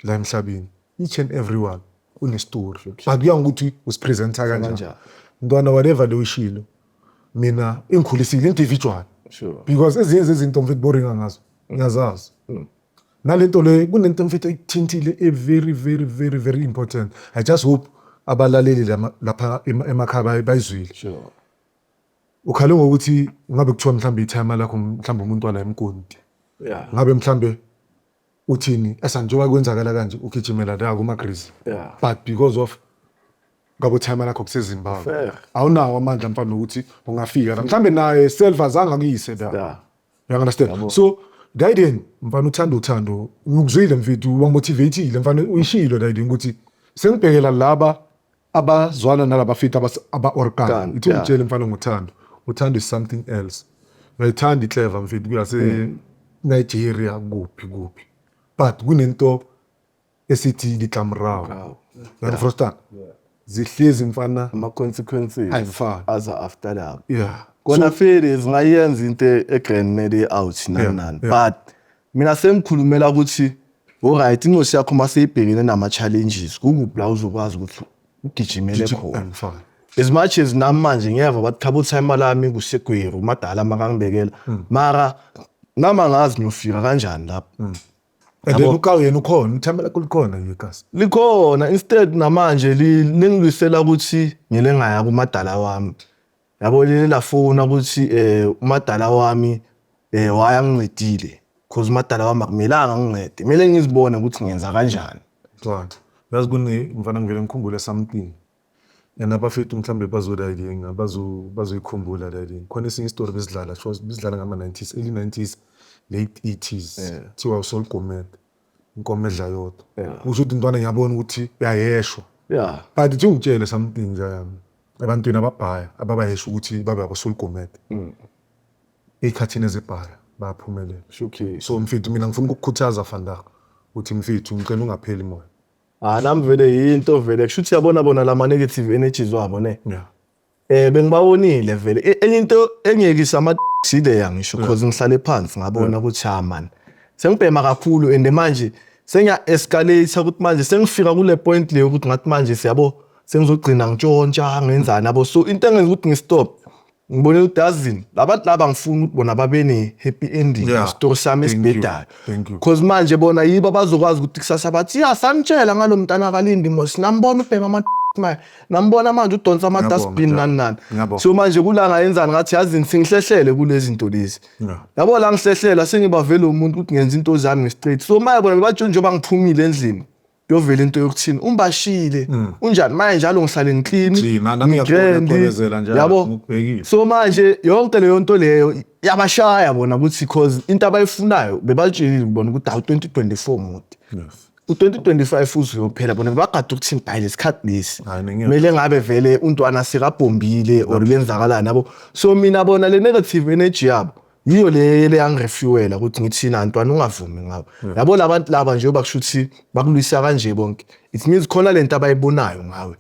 La emhlabeni each and everyone une-story. But kuya ngokuthi usipresenta kanjani. Mntwana whatever lo ishilo mina ingikhulisile individual. Because ezinye zezinto mfethu boringa ngazo ngiyazazi. Nalento le kunento mfethu ekuthintile e very very very very important. I just hope abalaleli lapha emakhaya bayizwile. Ukhale ngokuthi ngabe kuthiwa mhlambe itimer lakho mhlambe umuntu wala emkonti. Ngabe mhlambe uthini esa njengoba kwenzakala kanje ugijimela la kuma Greece. But because of ngabo timer lakho kuseZimbabwe. Awunawo amandla mfana ukuthi ungafika la. Mhlambe naye self azange akuyise la. You understand? So guiding mfana uthanda uthando ngikuzwile mfethu wangomotivateile mfana uyishilo guiding ukuthi sengibhekela laba abazwana nalaba fit aba organ. Ithi ungitshele mfana ngothando. Uthando is something else. Ngayithanda iclever mfethu kuyase Nigeria kuphi kuphi. But kunento esithi litlamrawo. Uyangifrustana? Zihlezi mfana ama consequences ayifani aza after that. Kona fele zingayenza into egrand out nani. But mina sengikhulumela ukuthi alright ingosi yakho maseyibhekene nama challenges kukuphi la uzokwazi ukuthi ugijimele khona. As much as nami manje ngiyeva bathi khabo timer lami kusegweru madala makangibekela mara nami angazi ngiyofika kanjani lapho. And then ukawu yena ukhona itimer lakho likhona yekasi. Likhona instead namanje lingilwisela ukuthi ngile ngaya kumadala wami. Yabo leli lafona ukuthi umadala wami waya ngincedile because umadala wami akumelanga ngincede. Kumele ngizibone ukuthi ngenza kanjani. Right. Yazi kune mfana ngivele ngikhumbule something. And abafethu mhlambe bazolayinga bazoyikhumbula la idea. Khona esinye isitori besidlala, sure besidlala ngama 90s, early 90s, late 80s. Kuthiwa uSol Gourmet, inkomo edla yodwa. Kusho ukuthi intwana ngiyabona ukuthi uyayeshwa. But ithi ungitshele something nje yami. Ebantwini ababhaya ababayesha ukuthi babe aboSulugomede. Ey'khathini ezibhaya bayaphumelela. Showcase. So mfethu, mina ngifuna ukukukhuthaza vandag ukuthi mfethu, ngicela ungapheli moya. Ah, nami vele yinto vele kusho ukuthi yabona bona lama negative energies wabo ne. Bengibawonile vele. Enye into engiyekisa ama leya ngisho, cause ngihlale phansi ngabona ukuthi ha man, sengibhema kakhulu and manje sengiya escalate ukuthi manje sengifika kule point leyo ukuthi ngathi manje siyabo sengizogcina ngitshontsha ngenzani yabo. So into engenza ukuthi ngistop, ngibone ukuthi yazini, labantu laba ngifuna ukuthi bona babe ne happy ending story sami Thank you. esibhedayo. Thank you. Cause manje bona yibo abazokwazi ukuthi kusasa bathi ya, sanitshela ngalo mntana kalindi mos, nambona ubhema ama manje, nambona manje udonsa ama Ngiyabonga, dustbin nani nani. Ngiyabonga. So manje kula ngayenzani, ngathi yazini, singihlehlele kulezi zinto lezi. Yabo, la ngihlehlela sengibavele umuntu ukuthi ngenza into zami nge-straight. So manje bona bebatshela njengoba ngiphumile endlini kuyovela into yokuthini, umbashile unjani manje, njalo ngihlale ngiclean. Clean, nami ngigrand, ngiyacwebezela njalo, yabo. ngikubhekile. So manje yonke leyo nto leyo yabashaya bona ukuthi cause into abayifunayo bebatshelile bona ukuthi awu, 2024 mude, u-2025 uzoyophela, bona bebagade ukuthi hayi, lesikhathi lesi Hayi, nengiyakuzwa. kumele ngabe vele untwana sekabhombile or kuyenzakalani yabo. So mina bona le negative energy yabo yiyo le yangirefuela ukuthi ngithi ntwana ungavumi ngabo yabo labantu laba, njengoba kusho ukuthi bakulwisa kanje bonke, it means khona lento abayibonayo ngawe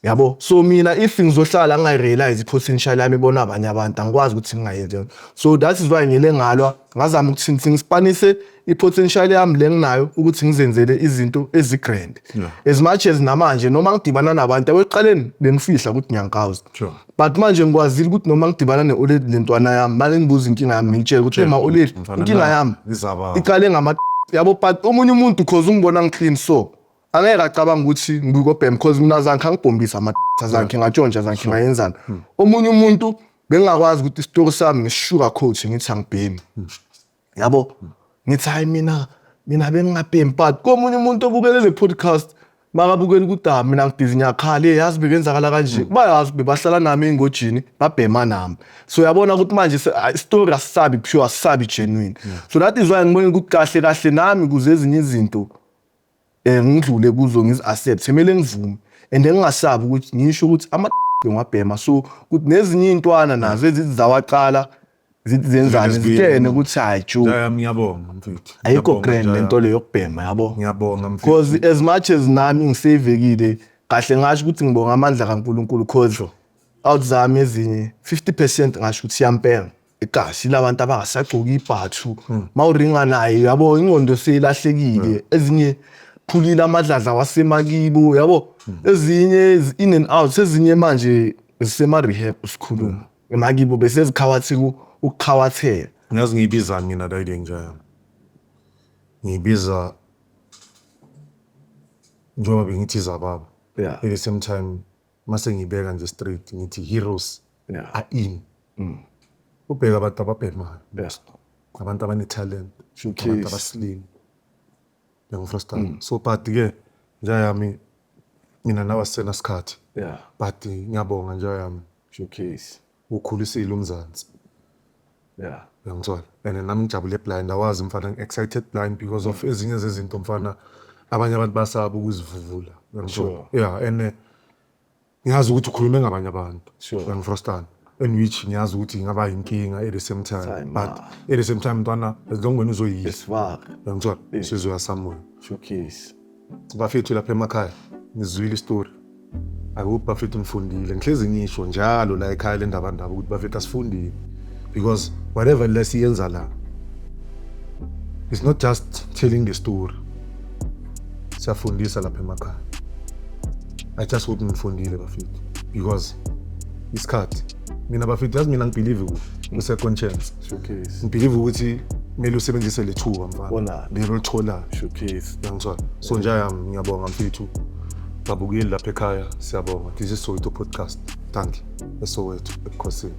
yabo. So mina if ngizohlala ngingayirealize i-potential yami ibona abanye abantu, angikwazi ukuthi ngingayenzi yona. So that is why ngile ngalwa ngazama ukuthi ngispanise i-potential yami le nginayo ukuthi ngizenzele izinto ezigrand. As much as namanje noma ngidibana nabantu ekuqaleni bengifihla ukuthi ngiyankawuza, but manje ngikwazile ukuthi noma ngidibana ne-oledi lentwana yami, manje ngibuza inkinga yami, ngitshele ukuthi ma oledi, Mfana, inkinga na, yami izaba. iqale ngama yabo. But omunye umuntu, cause ungibona ngiclean, so angeke acabanga ukuthi ngikobhema, cause mina azange angibhombisa ama azange ngatshontsha, azange ngayenzani. Omunye umuntu bengingakwazi ukuthi isitori sami ngisi-sugar coat, ngithi angibhemi yabo, ngithi hayi, mina bengingabhemi. But komunye umuntu obukele le podcast, makabukela ukuthi ah, mina ngibhizi ngiyakhala, hey, yazi bekenzakala kanje, bayazi bebahlala nami engojini babhema nami. So uyabona ukuthi manje story asisabi pure, asisabi genuine. So that is why ngibona ukuthi kahle kahle nami kuze ezinye izinto ngidlule kuzo, ngizi-accept, kumele ngivume and ngingasabi ukuthi ngisho ukuthi ama ngiwabhema, so ukuthi nezinye iy'ntwana nazo ezithi zawaqala zithi zenzani, Zivele zitshene ukuthi hayi jo. Njaya, ngiyabonga mfethu. Ayikho Ngiyabonga, grand Njaya. lento leyo yokubhema yabo. Ngiyabonga mfethu. Because as much as nami ngisevekile kahle, ngasho ukuthi ngibonga amandla kaNkuluNkulu, cause out zami ezinye 50% ngasho ukuthi yampela igazi labantu abangasagcoki ibhathu mawuringa naye yabo, ingqondo seyilahlekile, ezinye phulile amadladla wasemakibo yabo, ezinye in and out, ezinye manje zisema rehab, sikhuluma emakibo bese zikhawathi ukukhawathela. Ngazi ngiyibizani mina la ile njaya. Ngiyibiza njengoba bengithi izababa. At the same time mase ngibeka nje straight ngithi heroes are in. Ubheka abantu ababhemayo. Abantu abane-talent. Showcase. Abantu abaslim. Uyangifrustana. So but ke njayami, mina nawe asisena sikhathi. But ngiyabonga njayami. Showcase. Ukhulisile uMzansi. Uyangithola? And nami ngijabule blind, awazi mfana, ngi-excited blind because of ezinye zezinto mfana abanye abantu basaba ukuzivuvula. Uyangithola? Yeah, and ngiyazi ukuthi ukhulume ngabanye abantu. Uyangifrustana? In which ngiyazi ukuthi ingaba inkinga at the same time. Time, But ah. at the same time mntwana, as long wena uzoyidla. Esifaka. Uyangithola? Sizoya somewhere. Showcase. Bafethu lapha emakhaya, ngizwile isitori. I hope bafethu nifundile. Ngihlezi ngisho njalo la ekhaya le ndaba ndaba ukuthi bafethu asifundile, because whatever lesiyenza la, it's not just telling the story, siyafundisa lapha emakhaya. I just hope nifundile bafethu, because isikhathi mina bafethu, yazi mina ngibelieve ku-second chance. Showcase. Ngibelieve ukuthi kumele usebenzise le thuba mfana Onalo. lelo olitholayo. Showcase. Uyangithola? So nje yami ngiyabonga mfethu, babukeli lapha ekhaya, siyabonga. This is Soweto Podcast. Thank you, eSoweto ebukhosini.